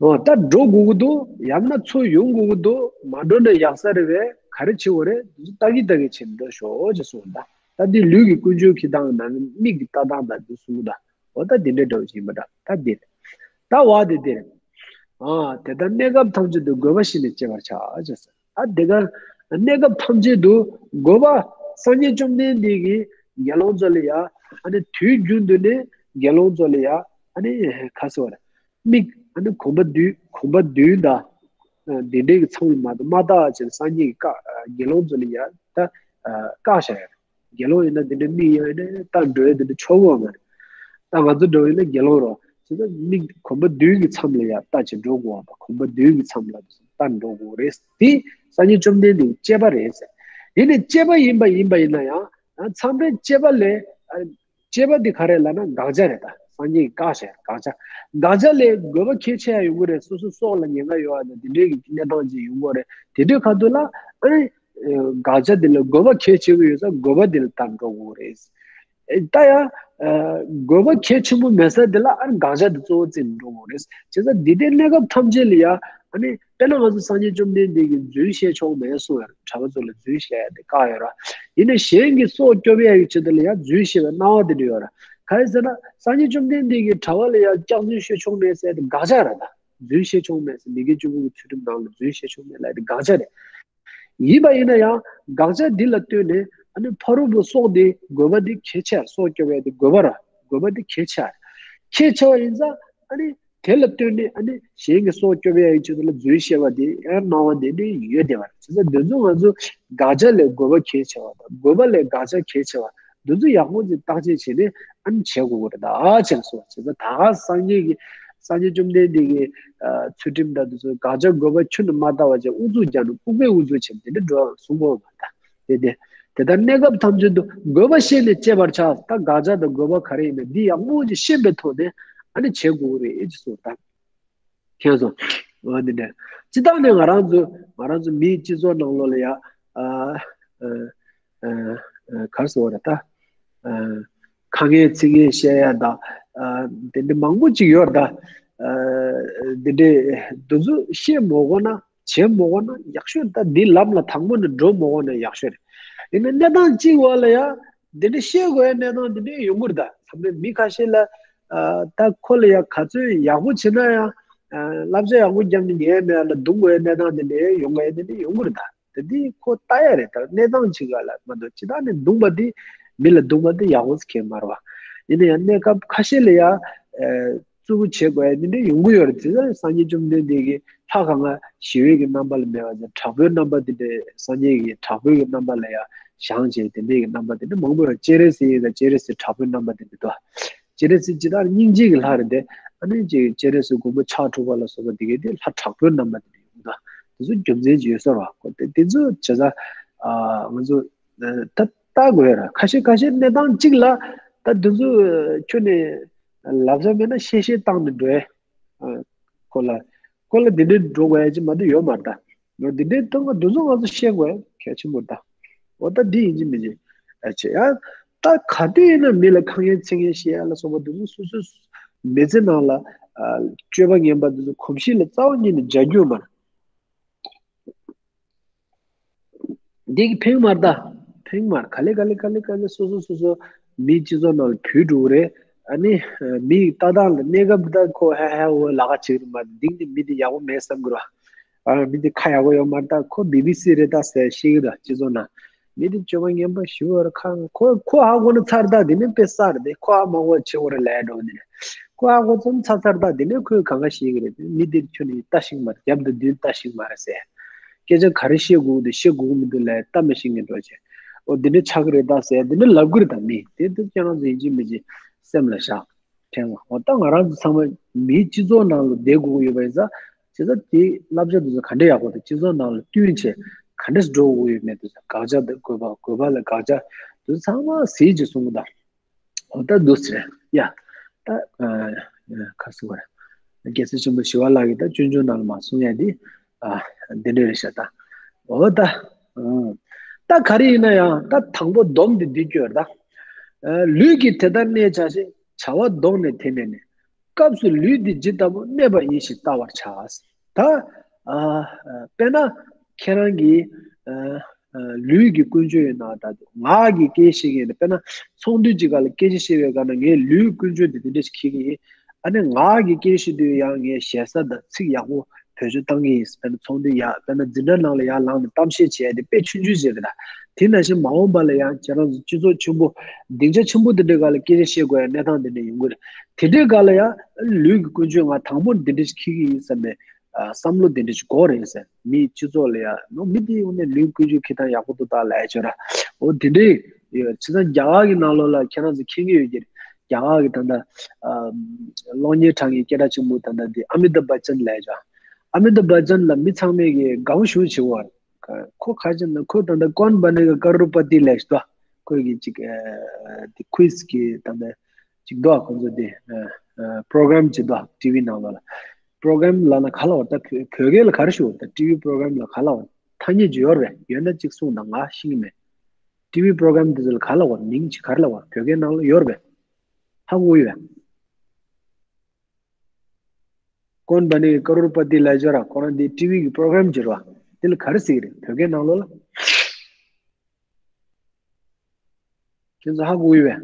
ཨོ། ད་འགྲོ་དགོས་ཀྱི་འདུག་ཡང་ན་ཚུར་ཡོང་དགོས་ཀྱི་འདུག་མ་འགྲོ་ན་ཡག་ས་རེད་པས། ག་རེ་བྱེད་དགོས་རེད། འདི་ཚོ་ལྟ་གིན་ལྟ་གིན་བྱས་ནས་འགྲོ་ཤོག་ཅེས་གསུངས། ད་ད་འདི་ལུས་ཀྱི་ཀུན་སྤྱོད་འཁྱེར་སྟངས་དང་། མིག་གི་ལྟ་སྟངས་དང་། འདི་གསུམ་པོ་ད། འོ་ད་འདི་འདྲའི་འགྲོ་བཞིན་པ་འདྲ། ད་འདིར། ད་བ་དེ་འདིར། ཨ། དེ་ལྟར་གནས་སྐབས་ཐམས་ཅད་དུ། དགོས་པ་ཤེས་ནས་སྤྱད་པར་བྱ། ཅེས་ཟེར། ཨ། དེ་ག་གནས་སྐབས་ཐམས་ཅད་དུ་དགོས་པ། སངས་རྒྱས་བཅོམ་ལྡན་འདས་ཀྱིས་དགེ་སློང་ཚོ་ལ་ཡ། ཨ་ནི་དུས་རྒྱུན་དུ་ནས་དགེ་སློང་ཚོ་ལ་ཡ། ཨ་ནི་ག་ཟེར་བ་རེད། མིག་ཨ་ནི་གོམ་པ་བདུན། གོམ་པ་བདུན་དང་། ཨ། དེ་འདྲའི་གི་མཚམས་ལ་མ་གཏོགས་མ་བལྟ་བ་བྱས་ནས་སངས་རྒྱས་ཀྱིས་བཀག་དགེ་སློང་ཚོ་ལ་ཡ་ད་བཀག་བཞག་ཡོད། དགེ་སློང་ཡིན་ན་དེ་འདྲའི་མིག་ཡོད་ནས་ལྟ་འགྲོ་ཡ་དེ་འདྲ་ཆོག་གི་མ་རེད། ད་ང་ཚོ་འདྲ་བོ་ཡིན་ན་དགེ་སློང་རེད། བྱས་ཙང་མིག་གོམ་པ་བདུན་གྱི་མཚམས་ལ་ཡ་ལྟ་བྱས་འགྲོ་དགོས་པ། གོམ་པ་བདུན་གྱི་མཚམས་ལ་ལྟ་འགྲོ་དགོས་རེད། དེ་སངས་རྒྱས་བཅོམ་ལྡན་འདས་ཀྱི་བཅས་པ་རེད་ཟེར། ཡིན་ནའི་བཅས་པ་ཡིན་པ་ཡིན་པ་ཡིན་ན་ཡང་། ཨ། མཚམས་རེ་བཅས་པ་ལས། ཨ། བཅས་པ་འདི་ག་རེ་ལབ་ན་དགག་བྱ་རེད། ད་སངས་རྒྱས་ཀྱིས་བཀག་བཞག་དགག་བྱ། དགག་བྱ་ལས་དགོས་པ་གལ་ཆེ་ཡ་ཡོང་གི་རེད། སོ་སོ་སྲོག་ལ་ཉེན་ཁ་ཡོད་པ་དང་། དེ་འདྲའི་གི་གནས་སྟངས་ཅིག་ཡོང་གི་རེད། དེ་འདྲའི་ཁ་ཐུག་ལ། ཨ་ནི་དགག་བྱ་དེ་ལ་དགོས་པ་གལ་ཆེ་གི་ཡོད་ཙང་དགོས་པ་དེ་ལ་ལྟ་འགྲོ་དགོས་རེད། ཨེ། ད་ཡང་། ཨ། དགོས་པ་གལ་ཆེན་པོ་མེད་ས་དེ་ལ། ཨ། དགག་བྱ་དེ་གཙོ་བོ་བརྩིས་འགྲོ་དགོས་རེད། བྱས་ཙང་འདི་ལྟའི་གནས་སྐབས་ཐམས་ཅད་ལ་ཡ། ཨ་ནི་དཔེར་ན་ང་ཚོ་སངས་རྒྱས་བཅོམ་ལྡན་འདས་ཀྱིས་རྫུན་བཤད་ཆོག་མེད་གསུངས་ཡོད་རེད། གྲྭ་པ་ཚོ་ལ་རྫུན་བཤད་ཡ་དེ་བཀག་ཡོད་རེད། ཡིན་ནའི་གཞན་གྱི་སྲོག་སྐྱོབ་ཡ་གི་ཆེད་དུ་ལ་ཡ་རྫུན་བཤད་པའི་སྣང་བ་དེ་འདྲ་ཡོད་རེད། གང་ཡིན་ཟེར་ན། སངས་རྒྱས་བཅོམ་ལྡན་འདས་ཀྱིས་གྲྭ་པ་ལ་ཡ་སྐྱག་རྫུན་བཤད་ཆོག་མེད་ཟེར་ཡ་དེ་དགག་བྱ་རེད། ད་རྫུན་བཤད་ཆོག་མེད་ཟེར། མི་དགེ་བཅུ་སྤོང་གི་ཚུལ་ཁྲིམས་ནང་ལ་རྫུན་བཤད་ཆོག་མེད་ལབ་ཡ་དེ་དགག་བྱ་རེད། ཡིན་པ་ཡིན་ན་ཡང་དགག་བྱ་འདི་ལ་ལྟོས་ནས། ཨ་ནི་ཕ་རོལ་པོའི་སྲོག་འདི་དགོས་པ་འདི་གལ་ཆེ། སྲོག་སྐྱོབ་ཡ་འདི་དགོས་པ་ར། དགོས་པ་འདི་གལ་ཆེ། གལ་ཆེ་བ་ཡིན་ཙང་། ཨ་ནི་དེ་ལ་ལྟོས་ནས། ཨ་ནི་གཞན་གྱི་སྲོག་སྐྱོབ་ཡ་ཡི་ཆེད་དུ་ལ་རྫུན་བཤད་པ་འདི་ཡང་སྣང་བ་འདི་འདྲ་ཡོད་བསྡད་པ་རེད། བྱས་ཙང་འདི་ཚོ་ང་ཚོ་དགག་བྱ་ལས་དགོས་པ་གལ་ཆེ་བ་དང་། དགོས་པ་ལས་དགག་བྱ་གལ་ཆེ་བ། འདི་ཚོ་ཡག་པོ་ཅིག་བརྟག་དཔྱད་བྱས་ནས། ཨ་ནི་བྱེད་དགོས་ཀྱི་རེད། ད་ཅེས་གསུངས། བྱས་ཙང་ད་ག་སངས་རྒྱས་ཀྱི། སངས་རྒྱས་བཅོམ་ལྡན་འདས་ཀྱི། ཨ། ཚུལ་ཁྲིམས་དང་འདི་ཚོ་དགག་བྱ་དགོས་པ་ཁྱོན་ནས་མ་བལྟ་བ་བྱས། ཨུ་ཚུགས་རྒྱག་ནས་ལྐུགས་པའི་ཨུ་ཚུགས་བྱས་ནས་དེ་འདྲ་འགྲོ་གསུང་གི་ཡོད་མ་རེད། དེ་དེ་དེ་ལྟར་གནས་སྐབས་ཐམས་ཅད་དུ། དགོས་པ་ཤེས་ནས་སྤྱད་པར་བྱ། ད་དགག་བྱ་དང་དགོས་པ་ག་རེ་ཡིན་ན་འདི་ཡག་པོ་ཅིག་ཤེས་པའི་ཐོག་ནས། ཨ་ནི་བྱེད་དགོས་ཀྱི་རེད་ཅེས་གསུངས། ད། མཁྱེན་སོང་། འོ་འདི་འདྲ། སྤྱིར་བཏང་ནས་ང་རང་ཚོ། ང་རང་ཚོ་མིའི་སྤྱི་ཚོགས་ནང་ལོགས་ལ་ཡ། ཨ། ཨ། ཨ། ག་རེ་ཟེར་བ་རེད་ད། ཨ། ཁ་ངན་ཚིག་ངན་བཤད་ཡ་ད། ཨ། དེ་འདྲ་མང་པོ་ཅིག་ཡོད་རེད་ད། འདི་འདྲའི་འདི་ཚོ་ཤེས་མ་དགོས་ན། བྱེད་མ་དགོས་ན་ཡག་ཤོས། ད་འདི་ལམ་ལ་དང་པོ་ནས་འགྲོ་མ་དགོས་ན་ཡག་ཤོས་རེད། ཡིན་ན་གནས་སྟངས་གཅིག་བ་ལ་ཡ་འདི་འདྲ་ཤེས་དགོས་ཡ་གནས་སྟངས་འདི་འདྲ་ཡོང་གི་རེད། ད་མཚམས་རེ་མི་ཁ་ཤས་ལ་ད་ཁོ་ལ་ཡ་ག་ཚོད་ཡག་པོ་བྱེད་ན་ཡང་བསླབ་བྱ་ཡག་པོ་བརྒྱབ་ནས་ཉན་མེད་ལ་རྡུང་དགོས་ཡ་གནས་སྟངས་འདི་འདྲ་ཡོང་གི་ཡ་འདི་འདྲ་ཡོང་གི་རེད། ད་དེ་འདི་ཁོ་ལྟ་ཡ་རེད། ད་གནས་སྟངས་གཅིག་ག་ལ་མ་གཏོགས་ཇི་ལྟར་ནས་རྡུང་པ་འདི་མི་ལ་རྡུང་པ་འདི་ཡག་པོ་ཟེར་མཁན་མ་རེད་བ། ཡིན་ན་ཡང་གནས་སྐབས་ཁ་ཤས་ལ་ཡ་རྩུབ་པོ་བྱེད་དགོས་ཡ་འདི་འདྲ་ཡོང་གི་ཡོད་རེད། དེ་ཚོ་སངས་རྒྱས་བཅོམ་ལྡན་འདས་ཀྱིས་ལྷ་གང་ག་ཞི་བའི་གི་རྣམ་པ་ལ་མེད་པ་དང་དྲག་པོའི་རྣམ་པ་འདི་འདྲ་སངས་རྒྱས་ཀྱི་དྲག་པོའི་གི་རྣམ་པ་ལ་ཡ་བཞེངས་བྱས་དེ་འདྲའི་གི་རྣམ་པ་འདི་འདྲ་མང་པོ་ཡོད། སྤྱན་རས་གཟིགས་ཡིན་ན་སྤྱན་རས་གཟིགས་དྲག་པོའི་རྣམ་པ་འདི་འདྲ་འདུག་སྤྱན་རས་གཟིགས་ཇི་ལྟར་སྙིང་རྗེ་གི་ལྷ་རེད་དེ། ཨ་ནི་ཅིག་སྤྱན་རས་གཟིགས་མགོན་པོ་ཕྱག་དྲུག་པ་ལ་སོགས་པ་འདི་གའི་དེ་ལྷ་དྲག་པོའི་རྣམ་པ་འདི་འདྲ་ཡོང་གི་འདུག་དེ་ཚོ་རྒྱུ་མཚན་ཅིག་ཡོད་ས་རེད་བ། དེ་དེ་ཚོ་བྱས་ཙང་ང་ཚོ་ད་ལྟ་དགོས་ར། ཁ་ཤས་ཁ་ཤས་གནས་སྟངས་གཅིག་ལ་ད་དེ་ཚོ་ཁྱོན་ནས་ལབ་ས་མེད་ན་བཤད་བཤད་བཏང་ནས་འགྲོ་ཡ། ཁོ་ལ་ཁོ་ལ་འདི་འདྲའི་འགྲོ་དགོས་ཡ་ཅིག་མ་གཏོགས་ཡོད་མ་རེད་ད། འདི་འདྲའི་ཐོག་མ་འདི་ཚོ་ང་ཚོ་ཤེས་དགོས་ཡ་གལ་ཆེན་པོ་རེད་ད། འོ་ད་འདི་ཡིན་གཅིག་མིན་གཅིག་ཨ་བྱས་ཡ། ད་ག་དུས་ཡིན་ན་མི་ལ་ཁ་ངན་ཚིག་ངན་བཤད་ཡ་ལ་སོགས་པ་འདི་ཚོ་སོ་སོའི་མི་ཚེ་ནང་ལ་སྤྱོད་པ་ངན་པ་འདི་ཚོ་གོམས་གཤིས་ལ་རྩ་བ་ཉིད་ནས་འཇགས་རྒྱུ་མ་རེད། འདི་གི་ཕན་མ་རེད་ད། ཕན་མ་རེད། ག་ལེ་ག་ལེ་ག་ལེ་ག་ལེ་སོ་སོ་སོ་སོ་མིའི་སྤྱི་ཚོགས་ནང་ལ་བུད་འགྲོ་གི་རེད། ཨ་ནི་མིའི་ལྟ་སྟངས་ལ་གནས་སྐབས་ད་ཁོ་ཧ་ཧ་འོ་ལ་ཁ་བྱེད་ཀྱི་རེད་མ་གཏོགས་འདི་ནི་མི་འདི་ཡག་པོ་མེད་བསམ་གི་རེད་བ། ཨ་མི་འདི་ཁ་ཡག་པོ་ཡོད་མ་རེད་ད། ཁོ་བི་བི་སི་རེད་ད་ཟེར་ཤེས་གི་རེད་སྤྱི་ཚོགས་ནང་། མི་འདི་སྤྱོད་པ་ངན་པ་ཞེ་པོ་རེད། ཁ་ཁོ་ཁོ་ཧ་གོ་ན་ཚར་ད་འདི་ནི་དཔེ་གསར་རེད། ཁོ་ཧ་མ་གོ་ཆེ་བོ་རེད་ལས་འགྲོ་འདི་ནི། ཁོ་ཧ་གོ་ཙམ་ཚར་ཚར་ད་འདི་ནི་ཁོས་གང་ག་ཤེས་གི་རེད། མི་འདིར་ཁྱོད་ནི་ལྟ་ཞིག་མ་རེད། རྒྱབ་ཏུ་མདུན་ལྟ་ཞིག་མ་རེད་ཟེར། སྐད་ཆ་ག་རེ་བཤད་དགོས་འདུག་བཤད་དགོས་མི་འདུག་ལས་ལྟ་མི་ཤེས་ངན་འགྲོ་བྱས། འོ་འདི་འདྲ་ཆགས་ཀྱི་རེད་ད་ཟེར་འདི་འདྲ་ལབ་ཀྱི་རེད་ད། མི་དེ་དེ་ཁྱེད་རང་ཚོ་ཡིན་གཅིག་མིན་གཅིག་སེམས་ལ་བཞག་དྲན་ལ། འོ་ད་ང་རང་ཚོ་ཚང་མ་མིའི་སྤྱི་ཚོགས་ནང་ལ་བསྡད་དགོས་ཀྱི་ཡོད་པ་ཡིན་ཙང་། བྱས་ཙང་དེའི་བསླབ་བྱ་དེ་ཚོ་ག་འདྲ་ཡག་པོ་དང་སྤྱི་ཚོགས་ནང་ལ་བསྟུན་བྱས་ག་འདྲ་འགྲོ་དགོས་ཡོད་མེད་དེ་ཚོ་དགག་བྱ་དང་དགོས་པ་དགོས་པ་ལ་དགག་བྱ་དེ་ཚོ་ཚང་མ་ཟེར་གྱི་གསུང་གི་ད། འོ་ད་འདུག་ཟེར་ཡ། ད་ཁ་སུ་བར་རྒྱལ་སྲས་ཆེན་པོ་ཞི་བ་ལྷ་གིས་ད་སྤྱོད་འཇུག་ནང་ལ་མ་གསུང་ཡ་དེ་འདི་འདྲ་རེད་ཤག་ད། འོ་ད་ད་ག་རེ་ཡིན་ན་ཡང་ད་དང་པོ་སྡོམ་དེ་འདི་སྐྱོར་ད། ལུས་ཀྱིས་དེ་ལྟར་གནས་བྱ་ཞིང་བྱ་བ་བཟློག་ནས་དེ་མེད་ནས། སྐབས་སུ་ལུས་འདི་ཇི་ལྟ་བུ་གནས་པ་ཡིན་ཞེས་བལྟ་བར་བྱ། ད་དཔེར་ན་ཁྱེད་རང་གིས་ལུས་ཀྱི་ཀུན་སྤྱོད་ཡིན་ན་ད་ངག་གི་སྐད་ཤེས་ཀྱི་ཡིན་ན། དཔེར་ན་ཚོང་དུས་ཀྱི་སྐབས་ལ་སྐད་ཆ་བཤད་པའི་སྐབས་ན་ངས་ལུས་ཀུན་སྤྱོད་འདི་འདི་འདྲ་ཞིག་འཁྱེར་གྱི་ཡིན། ཨ་ནི་ངག་གི་སྐད་ཤེས་དུས་ཡང་ངས་ཞེ་ས་དང་ཚིག་ཡག་པོ་བེད་སྤྱོད་བཏང་གི་ཡིན། དཔེར་ན་ཚོང་དུས་ཡ་དཔེར་ན་འཛིན་གྲྭ་ནང་ལ་ཡར་ལངས་ནས་གཏམ་བཤད་བྱས་ཏེ་དཔེ་ཆུང་ཆུང་ཞིག་རེད་ད། དེ་ནང་བཞིན་མ་འོངས་པ་ལ་ཡང་ཁྱེད་རང་ཚོ་སྤྱི་ཚོགས་ཆེན་པོ་སྡིངས་ཆ་ཆེན་པོ་འདི་འདྲའི་སྒང་ལ་སྐད་ཆ་བཤད་དགོས་ཡ་གནས་སྟངས་འདི་འདྲ་ཡོང་གི་རེད། དེ་འདྲའི་སྒང་ལ་ཡང་ལུས་ཀྱི་ཀུན་སྤྱོད་ང་དང་པོ་འདི་འདྲ་ཞིག་འཁྱེར་གྱི་ཡིན་བསམ་པའི་བསམ་བློ་འདི་འདྲ་ཞིག་དགོས་རེད་ཟེར། མིའི་སྤྱི་ཚོགས་ལ་ཡང་ནོ་མི་འདི་ཡོང་ནས་ལུས་ཀུན་སྤྱོད་འཁྱེར་སྟངས་ཡག་པོ་འདུག་ད་ལབ་ཡ་བྱོས་ར། འོ་དེ་འདྲའི་ཡོད། བྱས་ཙང་རྒྱ་གར་གྱི་ནང་ལོགས་ལ་ཁྱེད་རང་ཚོ་མཁྱེན་གྱི་ཡོད་ཀྱི་རེད། རྒྱ་གར་གྱི་ད་ལྟ་གློག་བརྙན་འཁྲབ་མཁན་སྐད་གྲགས་ཆེན་པོ་ད་ལྟ་འདི་ཨ་མི་ཏཱབ་བྷ་ཅན་ལབ་ཡ་བྱོས། ཨ་མི་ཏཱབ་བྷ་ཅན་ལ་མི་ཚང་མས་ཀྱི་དགའ་བོ་ཞེ་པོ་བྱེད་ཀྱི་ཡོད་རེད། ཁོ་ག་རེ་བྱས་ན་ཁོ་ད་ལྟ་གོན་བྷ་ནེ་ག་ཀ་རོར་པ་ཏི་ལབ་ཞིག་འདུག་ཁོ་གི་ཅིག་དེ་ཁུ་ཛི་གི་ད་ལྟ་ཅིག་འདུག་ཁོ་ཚོ་དེ་པྲོ་གྷ་རམ་ཅིག་འདུག་ཊི་ཝི་ནང་ལོགས་ལ། པྲོ་གྷ་རམ་ལབ་ན་ག་ལབ་དགོས་རེད། ད་བོད་བོད་སྐད་ལ་ག་རེ་ཞུ་དགོས་རེད། ད་ཊི་ཝི་པྲོ་གྷ་རམ་ལ་ག་ལབ་དགོས་རེད། ཐ་སྙད་ཅིག་ཡོད་རེད་པས། ཡོད་ན་ཅིག་གསུངས་དང་། ང་ཤེས་ཀྱི་མེད། ཊི་ཝི་པྲོ་གྷ་རམ་དེ་ཚོ་ལ་ག་ལབ་དགོས་རེད། མིང་ཅིག་ག་རེ་ལབ་དགོས་རེད། བོད་སྐད་ནང་ལ་ཡོད་རེད་པས། ཧ་གོ་ཡོད་པས། གོན་བྷ་ནེ་ག་ཀ་རོར་པ་ཏི་ལབ་ཡ་བྱོས་ར། ཁོ་རང་དེ་ཊི་ཝི་གི་པྲོ་གྷ་རམ་ཅིག་རེད་པ། དེ་ལ་ག་རེ་ཟེར་གྱི་རེད་བོད་སྐད་ནང་ལོགས་ལ། ཁྱེད་ཚོ་ཧ་གོ་ཡོད་པས།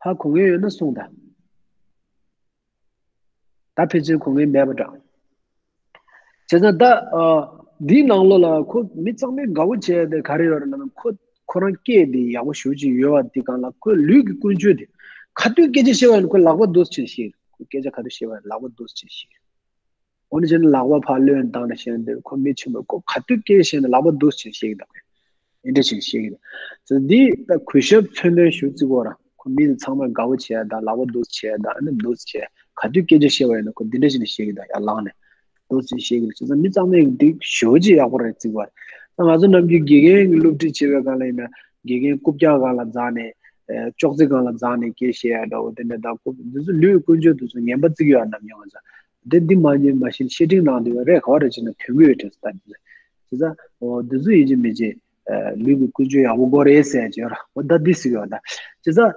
ཧ་གོ་མཁན་ཡོད་ན་གསུངས་དང་། ད་ཕལ་ཆེར་གོ་མཁན་མེད་པ་འདྲ། བྱས་ཙང་ད་ཨ་འདིའི་ནང་ལོགས་ལ་ཁོ་མི་ཚང་མས་དགའ་བོ་བྱས་ཏེ་ག་རེ་ཡོད་རེད་ལབ་ན། ཁོ་ཁོ་རང་སྐད་དེ་ཡག་པོ་ཞེ་པོ་ཅིག་ཡོད་པ་འདི་སྒང་ལ་ཁོའི་ལུས་ཀྱི་ཀུན་སྤྱོད་དེ། ག་དུས་སྐད་ཆ་བཤད་པ་ཡིན་ན་ཁོ་ལག་པ་འདུག་སེ་བྱས་ནས་བཤད་ཀྱི་རེད། ཁོ་སྐད་ཆ་ག་དུས་བཤད་པ་ཡིན་ན་ལག་པ་འདུག་སེ་བྱས་ནས་བཤད་ཀྱི་རེད། འོ་ན་བྱས་ན་ལག་པ་ཕར་བློས་བཏང་ནས་བཤད་ན་འདིར་ཁོ་མི་ཆེན་པོ་ཁོ་ག་དུས་སྐད་བཤད་ན་ལག་པ་འདུག་སེ་བྱས་ནས་བཤད་ཀྱི་འདུག་དེ་འདྲ་བྱས་བཤད་ཀྱི་འདུག་ཙང་འདི་ད་གུས་ཞབས་མཚོན་དོན་ཞུ་རྩིས་གོ་ར། ཁོ་མི་ཚང་མས་དགའ་བོ་བྱས་དང་ལག་པ་འདུག་སེ་བྱས་དང་ཨ་ནི་འདུག་སེ་བྱས། ག་དུས་སྐད་ཆ་བཤད་པ་ཡིན་ན་ཁོ་འདི་འདྲ་བྱས་ནས་བཤད་ཀྱི་འདུག་ཡར་ལངས་ནས་འདུག་སེ་བཤད་ཀྱི་འདུག་བྱས་ཙང་མི་ཚང་མས་འདི་ཞེ་པོ་ཅིག་ཡག་པོ་རེད་བརྩི་གི་རེད། ད་ང་ཚོ་ནམ་རྒྱུན་དགེ་རྒན་གྱི་སློབ་ཁྲིད་བྱེད་པའི་སྒང་ལ་ཡིན་ན་དགེ་རྒན་རྐུབ་བཀྱག་སྒང་ལ་འཛེགས་ནས་ཨེ་ཅོག་ཙེ་སྒང་ལ་འཛེགས་ནས་སྐད་བཤད་ཡ་འདྲ་བོ་དེ་འདྲ། ད་ཁོ་འདི་ཚོ་ལུས་ཀུན་སྤྱོད་དེ་ཚོ་ངན་པ་བརྩི་གི་ཡོད་ནམ་ཡང་ང་ཚོ། དེ་འདི་མ་ཉན་མ་ཤེས་བཤད་ཁྲིད་གནང་དུས་རེད། ག་བ་རེད་ཅེ་ན་དོན་གྱི་ཡོད་དྲན་སོང་ད་འདི་ཚོ། བྱས་ཙང་འོ་འདི་ཚོ་ཡིན་གཅིག་མིན་གཅིག་ལུས་ཀྱི་ཀུན་སྤྱོད་ཡག་པོ་དགོས་རེད་ཟེར་གྱི་ཡོད་ར། འོ་ད་འདི་ཟེར་གྱི་ཡོད་ད། བྱས་ཙང་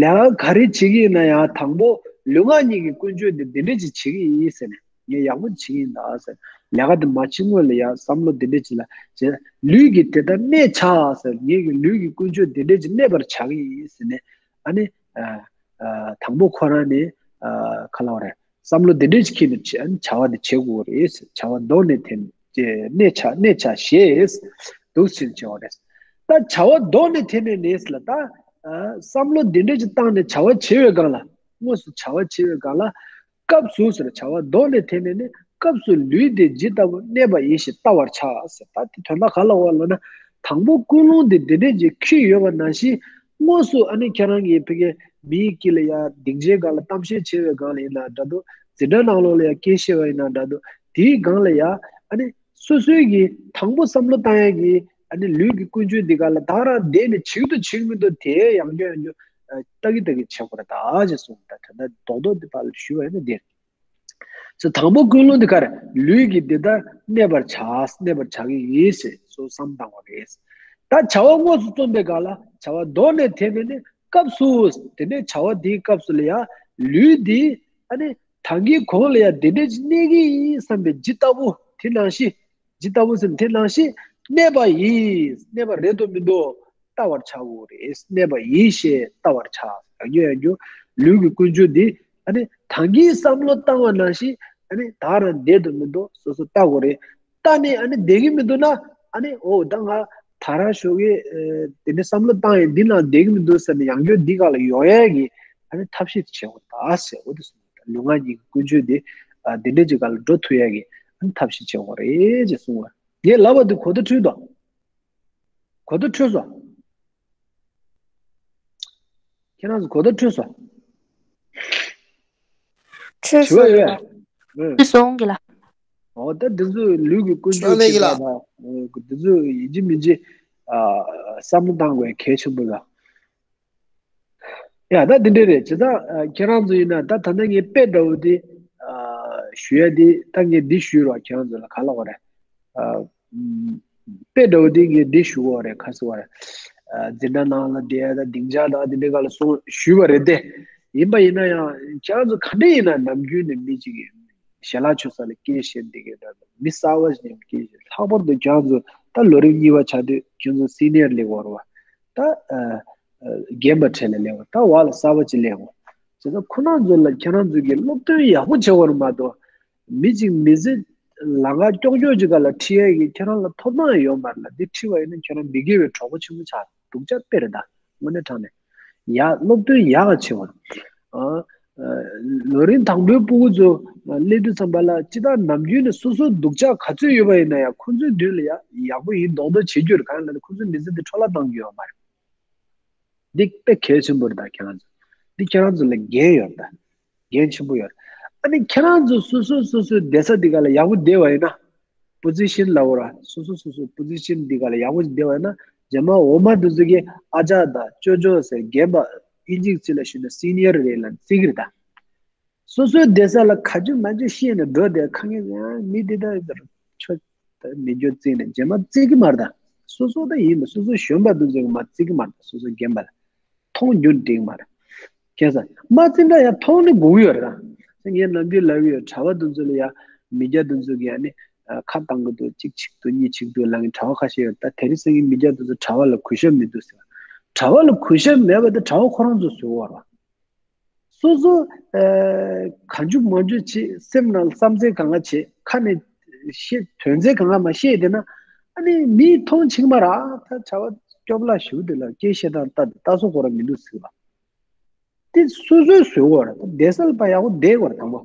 ལས་ཀ་ག་རེ་བྱེད་ཀྱི་ཡིན་ན་ཡང་དང་པོ་ ལུས་ངག་གཉིས་ཀྱི་ཀུན་སྤྱོད་འདི་འདི་འདྲས་ཅིག་བྱེད་ཀྱི་ཡིན་ཟེར་ནས། ངས་ཡག་པོ་བྱེད་ཀྱི་ཡིན་ད་ཟེར། ལས་ཀ་འདི་མ་བྱེད་སྔོན་ལ་ཡ་བསམ་བློ་འདི་འདྲས་ཅིག་ལ་བྱས། ལུས་ཀྱིས་དེ་ལྟར་གནས་བྱ་ཟེར། ངེད་ཀྱི་ལུས་ཀྱི་ཀུན་སྤྱོད་འདི་འདྲས་ཅིག་གནས་པར་བྱ་གི་ཡིན་ཟེར་ནས། ཨ་ནི། ཨ། ཨ། དང་པོ་ཁོ་རང་ནས། ཨ། ག་ལབ་དགོས་རེད། བསམ་བློ་འདི་འདྲས་ཅིག་འཁྱེར་ནས་བྱ། བྱ་བ་འདི་བྱེད་དགོས་རེད། བྱ་བ་གདོང་ནས་འཐེན་ནས་གནས་བྱ། གནས་བྱ་ཞེས་འདུག་སེ་བྱེད་དགོས་རེད། ད་བྱ་བ་གདོང་ནས་འཐེན་ནས་ནས་ལ་ད། ཨ། བསམ་བློ་འདི་འདྲས་ཅིག་བཏང་ནས་བྱ་བ་བྱེད་པའི་སྒང་ལ། དངོས་སུ་བྱ་བ་བྱེད་པའི་སྒང་ལ། སྐབས་སུ་ཟེར། བྱ་བ་གདོང་ནས་འཐེན་ནས་ནི་སྐབས་སུ་ལུས་དེ་ཇི་ལྟ་བུ་གནས་པ་ཡིན་ཞེས་བལྟ་བར་བྱ་ཟེར། ད་དེ་དོན་དག་ག་ལ་བ་ལ་ན། དང་པོ་ཀུན་སློང་དེ་འདི་འདྲས་ཀྱི་འཁྱེར་ཡོད་པ་ནང་བཞིན། དངོས་སུ་ཨ་ནི་ཁྱེད་རང་གིས་ཕ་གིའི་མིའི་དཀྱིལ་ལ་ཡ་སྡིངས་ཆའི་སྒང་ལ་གཏམ་བཤད་བྱེད་པའི་སྒང་ལ་ཡིན་ན་འདྲ་འདུག་འཛིན་གྲྭ་ནང་ལོགས་ལ་ཡ་སྐད་བཤད་པ་ཡིན་ན་འདྲ་འདུག་དེའི་སྒང་ལ་ཡ་ཨ་ནི་སོ་སོའི་གི་དང་པོ་བསམ་བློ་བཏང་ཡ་གི་ཨ་ནི་ལུས་ཀྱི་ཀུན་སྤྱོད་འདི་ག་ལ་ད་རང་བསྡད་ནས་བྱེད་ཀྱི་འདུག་བྱེད་ཀྱི་མི་འདུག་དེ་ཡང་བསྐྱར་ཡང་བསྐྱར་ལྟ་གི་ལྟ་གི་བྱེད་དགོས་རེད་ད་ཅེས་གསུངས། ད་དེ་འདྲ་རྡོག་རྡོག་དེ་ཕར་ལ་ཞུས་པ་ཡིན་ན་འདིར། ཚེ་དང་པོ་ཀུན་སློང་འདི་གར་ལུས་ཀྱིས་འདི་ལྟར་གནས་པར་བྱ། གནས་པར་བྱ་གི་ཡིན་ཞེས་སོ་བསམ་བཏང་བ་རེད། ད་བྱ་བ་དངོས་སུ་རྩོམ་པའི་སྒང་ལ་བྱ་བ་གདོང་ནས་འཐེན་ནས་ནི་སྐབས་སུ། དེ་ནས་བྱ་བ་དེའི་སྐབས་སུ་ལ་ཡ་ལུས་འདི་ཨ་ནི་ད་གིན་གོང་ལ་ཡ་འདི་འདྲས་ཅིག་གནས་ཀྱི་ཡིན་བསམ་པའི་ཇི་ལྟ་བུ་དེ་ནང་བཞིན། ཇི་ལྟ་བུ་ཟེར་ན་དེ་ནང་བཞིན་གནས་པ་ཡིན། གནས་པ་རེད་དོ་མི་འདུག་བལྟ་བར་བྱའོ་རེད། གནས་པ་ཡིན་ཞེས་བལྟ་བར་བྱ། ཡང་བསྐྱར་ཡང་བསྐྱར་ལུས་ཀྱི་ཀུན་སྤྱོད་འདི་ཨ་ནི་ད་གིན་བསམ་བློ་བཏང་བ་ནང་བཞིན་ཨ་ནི་ད་རང་བསྡད་དོ་མི་འདུག་སོ་སོ་བལྟ་དགོས་རེད། བལྟ་ནས་ཨ་ནི་བསྡད་ཀྱི་མི་འདུག་ན་ཨ་ནི་འོ་ད་ང་ད་རང་ཞོགས་ཀས་དེ་ནས་བསམ་བློ་བཏང་ཡས་འདི་ནང་བསྡད་ཀྱི་མི་འདུག་ཟེར་ནས་ཡང་བསྐྱར་འདི་སྒང་ལ་ཡོང་ཡས་ཀྱི་ཨ་ནི་ཐབས་ཤེས་བྱེད་དགོས་ད་ཟེར། འོ་དེ་སོང་ལུས་ངག་གཉིས་ཀྱི་ཀུན་སྤྱོད་དེ་ཨ་འདི་འདྲ་ཅིག་སྒང་ལ་འགྲོ་ཐུབ་ཡས་ཀྱི་ཨ་ནི་ཐབས་ཤེས་བྱེད་དགོས་རེད་ཅེས་གསུངས་པ། ངས་ལབ་པ་འདི་གོ་བརྡ་འཕྲོད་དོ། གོ་བརྡ་འཕྲོད་སོང་། ཁྱེད་རང་ཚོ་གོ་བརྡ་འཕྲོད་སོང་། འཕྲོད་དྲི་བ་སོང་། ཡོད། ཨུ། འཕྲོད་སོང་གི་ལ། འོ་ད་འདི་ཚོ་ལུས་ཀྱི་ཀུན་སྤྱོད་ཅིག་ལ་ད་འདི་ཚོ་ཡིན་གཅིག་མིན་གཅིག་ཨ་བསམ་བློ་བཏང་དགོས་གལ་ཆེན་པོ་ལ། ཡ་ད་འདི་འདྲ་རེད། ཇི་ལྟར་ཨ་ཁྱེད་རང་ཚོ་ཡིན་ན་ད་ད་ལྟ་ངས་དཔེ་འདྲ་བོ་འདི་ཨ་ཞུ་ཡ་འདི་ད་ངས་འདི་ཞུས་རོགས། ཁྱེད་རང་ཚོ་ལ་ག་ལབ་དགོས་རེད། ཨ་དཔེ་འདྲ་བོ་འདི་ངས་འདི་ཞུ་དགོས་རེད། ག་ཟེར་བ་རེད། ཨ་འཛིན་གྲྭ་ནང་ལ་བསྡད་ཡ་ད་སྡིངས་ཆ་དང་འདི་འདྲ་ག་ལ་སོང་ཞུས་པ་རེད་དེ། ཡིན་པ་ཡིན་ན་ཡང་ཁྱེད་རང་ཚོ་ག་འདྲ་ཡིན་ན་ནམ་རྒྱུན་ནས་མི་གཅིག་གིས་ཞལ་ལག་མཆོད་ས་ལ་སྐད་བཤད་འདི་གའི་འདྲ་མི་གསར་བ་ཞིག་ནས་སྐད་བཤད། ལྷག་པར་དུ་ཁྱེད་རང་ཚོ་ད་ལོ་རིམ་གཉིས་པ་ཆགས་དུས་ཁྱེད་ཚོ་སི་ནི་ཡར་ལེགས་བར་བ་ད་ཨ་ཨ་རྒན་པ་གྲས་ལ་སླེབས་པ་ད་བར་ལ་གསར་པ་ཅིག་སླེབས་པ། བྱས་ཙང་ཁོ་རང་ཚོ་ལ་ཁྱེད་རང་ཚོ་གིས་སློབ་སྟོན་ཡག་པོ་བྱེད་དགོས་རེད་མ་གཏོགས། མི་གཅིག་མི་ཚེ་ལམ་ཁ་ཀྱོག་ཀྱོག་ཅིག་སྒང་ལ་ཁྲིད་ཡས་ཀྱི་ཁྱེད་རང་ལ་ཐོབ་ཐང་ཡོད་མ་རེད་ལ། འདི་ཁྲིད་པ་ཡིན་ན་ཁྱེད་རང་མི་དགེ་བའི་གྲོགས་པོ་ཆེན་པོ་ཆགས་སྡུག་ཅག་དཔེ་རེད་ད། དངོས་གནས་དྲང་གནས་ཡག་སློབ་སྟོན་ཡག་ག་བྱེད་དགོས་རེད། ཨ་ལོ་རིམ་དང་པོའི་སྤུ་གུ་ཚོ་སླེབས་དུས་ཙམ་པ་ལ་སྤྱི་བཏང་ནམ་རྒྱུན་ནས་སོ་སོ་སྡུག་ཅག་ག་ཚོད་ཡོད་པ་ཡིན་ན་ཡང་ཁོ་ཚོའི་མདུན་ལ་ཡ་ཡག་པོ་ཡིན་མདོག་མདོག་བྱེད་རྒྱུ་རེད། གང་ཡིན་ལབ་ན་ཁོ་ཚོའི་མི་ཚེ་འདི་འཕྲོ་བརླག་གཏང་རྒྱུ་ཡོད་མ་རེད། འདི་དཔེ་གལ་ཆེན་པོ་རེད་ད་ཁྱེད་རང་ཚོ། འདི་ཁྱེད་རང་ཚོ་ལ་འགན་ཡོད་རེད་ད། འགན་ཆེན་པོ་ཡོད་རེད། ཨ་ནི་ཁྱེད་རང་ཚོ་སོ་སོ་སོ་སོའི་བསྡད་ས་འདི་ག་ལ་ཡག་པོ་བསྡད་པ་ཡིན་ན། པོ་ཛི་ཤན་ལབ་དགོས་ར། སོ་སོ་སོ་སོའི་པོ་ཛི་ཤན་འདི་ག་ལ་ཡག་པོ་ཞིག་བསྡད་པ་ཡིན་ན། རྗེས་མ་འོག་མ་འདི་ཚོ་གིས་ཨ་ཅག་དང་ཅོ་ཅོ་ཟེར་རྒན་པ་ཨིན་ཇིའི་ཚིག་ལ་ཞུས་ན་སི་ནི་ཡར་རེད་ལབ་བརྩི་གི་རེད་ད། སོ་སོའི་བསྡད་ས་ལ་ག་ཅུ་མ་ཅུ་ཤེས་ནས་འགྲོ་བསྡད་ཁ་ངན་ཡང་མི་འདི་ད་ཆོ་ད་མི་འགྱོ་བརྩིས་ནས་རྗེས་མ་བརྩི་གི་མ་རེད་ད། སོ་སོ་ད་ཡིན་མ་སོ་སོའི་གཞོན་པ་འདི་ཚོ་གིས་མ་བརྩི་གི་མ་རེད་ད། སོ་སོའི་རྒན་པ་ལ། མཐོང་རྒྱུ་འགྲིག་མ་རེད། ཁྱེད་ས་མ་བརྩི་འདྲ་ཡང་མཐོང་ནི་དགོས་ཀྱི་ཡོད་རེད་ད། ངས་ནམ་རྒྱུན་ལབ་ཀྱི་ཡོད། གྲྭ་པ་དེ་ཚོ་ལ་ཡ་མི་སྐྱ་དེ་ཚོ་གིས་ཡ་ནི་ཁ་བཏང་གི་འདུག་གཅིག་བྱེད་ཀྱི་འདུག་གཉིས་བྱེད་ཀྱི་འདུག་ལབ་མཁན་གྲྭ་པ་ཁ་ཤས་ཡོད་རེད་ད། དེ་རིང་སང་ཉིན་མི་སྐྱ་དེ་ཚོ་གྲྭ་པ་ལ་གུས་ཞབས་མི་འདུག་ཟེར། གྲྭ་པ་ལ་གུས་ཞབས་མེད་པ་དེ་གྲྭ་པ་ཁོ་རང་ཚོ་བཟོས་པ་རེད། སོ་སོ་གང་བྱུང་མང་བྱུང་བྱེད། སེམས་ནང་བསམ་ཚུལ་གང་ག་བྱེད། ཁ་ནས་བཤད། དོན་ཚན་གང་ག་མ་བཤད་བསྡད་ན་ཨ་ནི་མིས་མཐོང་བྱེད་ཀྱི་མ་རེད། ད་གྲྭ་པ་སྐྱོ་པོ་ལ་ཞུ་དེ་ལ་སྐད་བཤད་སྟངས་ལྟ་དེ་ལྟ་སོ་ཁོ་རང་མི་འདུག་ཟེར་བ། དེ་སོ་སོས་བཟོས་དགོས་རེད། བསྡད་ས་ལ་ཕར་ཡག་པོ་བསྡད་དགོས་རེད་དང་པོ།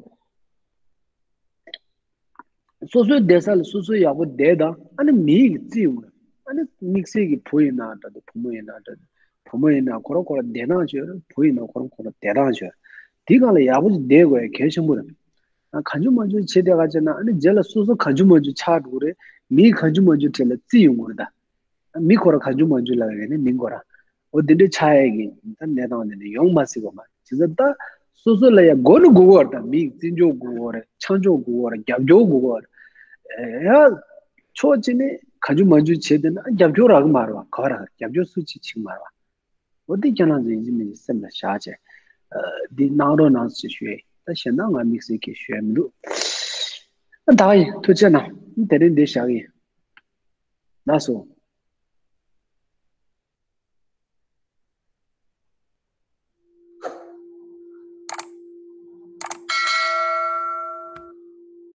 སོ་སོའི་བསྡད་ས་ལ་སོ་སོ་ཡག་པོ་བསྡད་དང་ཨ་ནི་མི་ཡིས་བརྩི་ཡོང་གི་རེད། ཨ་ནི་དམིགས་བསལ་གྱི་བུ་ཡིན་ན་འདྲ་འདུག་བུ་མོ་ཡིན་ན་འདྲ་འདུག་བུ་མོ་ཡིན་ན་ཁོ་རང་ཁོ་རང་བསྡད་སྟངས་ཤིག་ཡོད་རེད། བུ་ཡིན་ན་ཁོ་རང་ཁོ་རང་བསྡད་སྟངས་ཤིག་ཡོད་རེད། དེའི་སྒང་ལ་ཡག་པོ་ཅིག་བསྡད་དགོས་ཡ་གལ་ཆེན་པོ་རེད། ཨ་གང་བྱུང་མང་བྱུང་བྱེད་བསྡད་ག་བྱས་ན་ཨ་ནི་རྗེས་ལ་སོ་སོ་གང་བྱུང་མང་བྱུང་ཆགས་འགྲོ་གི་རེད། མིས་གང་བྱུང་མང་བྱུང་བྱས་ལ་བརྩི་ཡོང་གི་རེད་ད། མི་ཁོ་རང་གང་བྱུང་མང་བྱུང་ལབ་ཡོད་ནི་མིན་ཁོ་རང་། འོ་འདི་འདྲའི་ཆགས་ཡས་ཀྱི་ད་གནས་སྟངས་འདི་འདྲ་ཡོང་མ་སྲིད་པ་མ་རེད། བྱས་ཙང་ད་སོ་སོ་ལ་ཡ་དགོས་ནི་དགོས་ཀྱི་ཡོད་རེད་ད། མིས་བརྩི་འཇོག་དགོས་ཀྱི་ཡོད་རེད། ཆ་འཇོག་དགོས་ཀྱི་ཡོད་རེད། རྒྱབ་སྐྱོར་དགོས་ཀྱི་ཡོད་རེད། ཡ་ཕྱོགས་གཅིག་ནས་གང་བྱུང་མང་བྱུང་བྱས་བསྡད་ན་རྒྱབ་སྐྱོར་རག་གི་མ་རེད་བ། ག་བ་རག་རྒྱབ་སྐྱོར་སུ་གཅིག་བྱེད་ཀྱི་མ་རེད་བ། འོ་འདི་ཁྱེད་རང་ཚོ་ཡིན་གཅིག་མིན་གཅིག་སེམས་ལ་བཞག་བྱས། འདི་གནང་རོགས་གནང་ཞེས་ཞུ་ཡས། ད་གཞན་དག་ང་དམིགས་བསལ་གྱི་ཞུ་ཡས་མི་འདུག་ད་ཡིན། ཐུགས་རྗེ་གནང་། དེ་རིང་འདི་བཞག་གི་ཡིན། ལགས་སོ།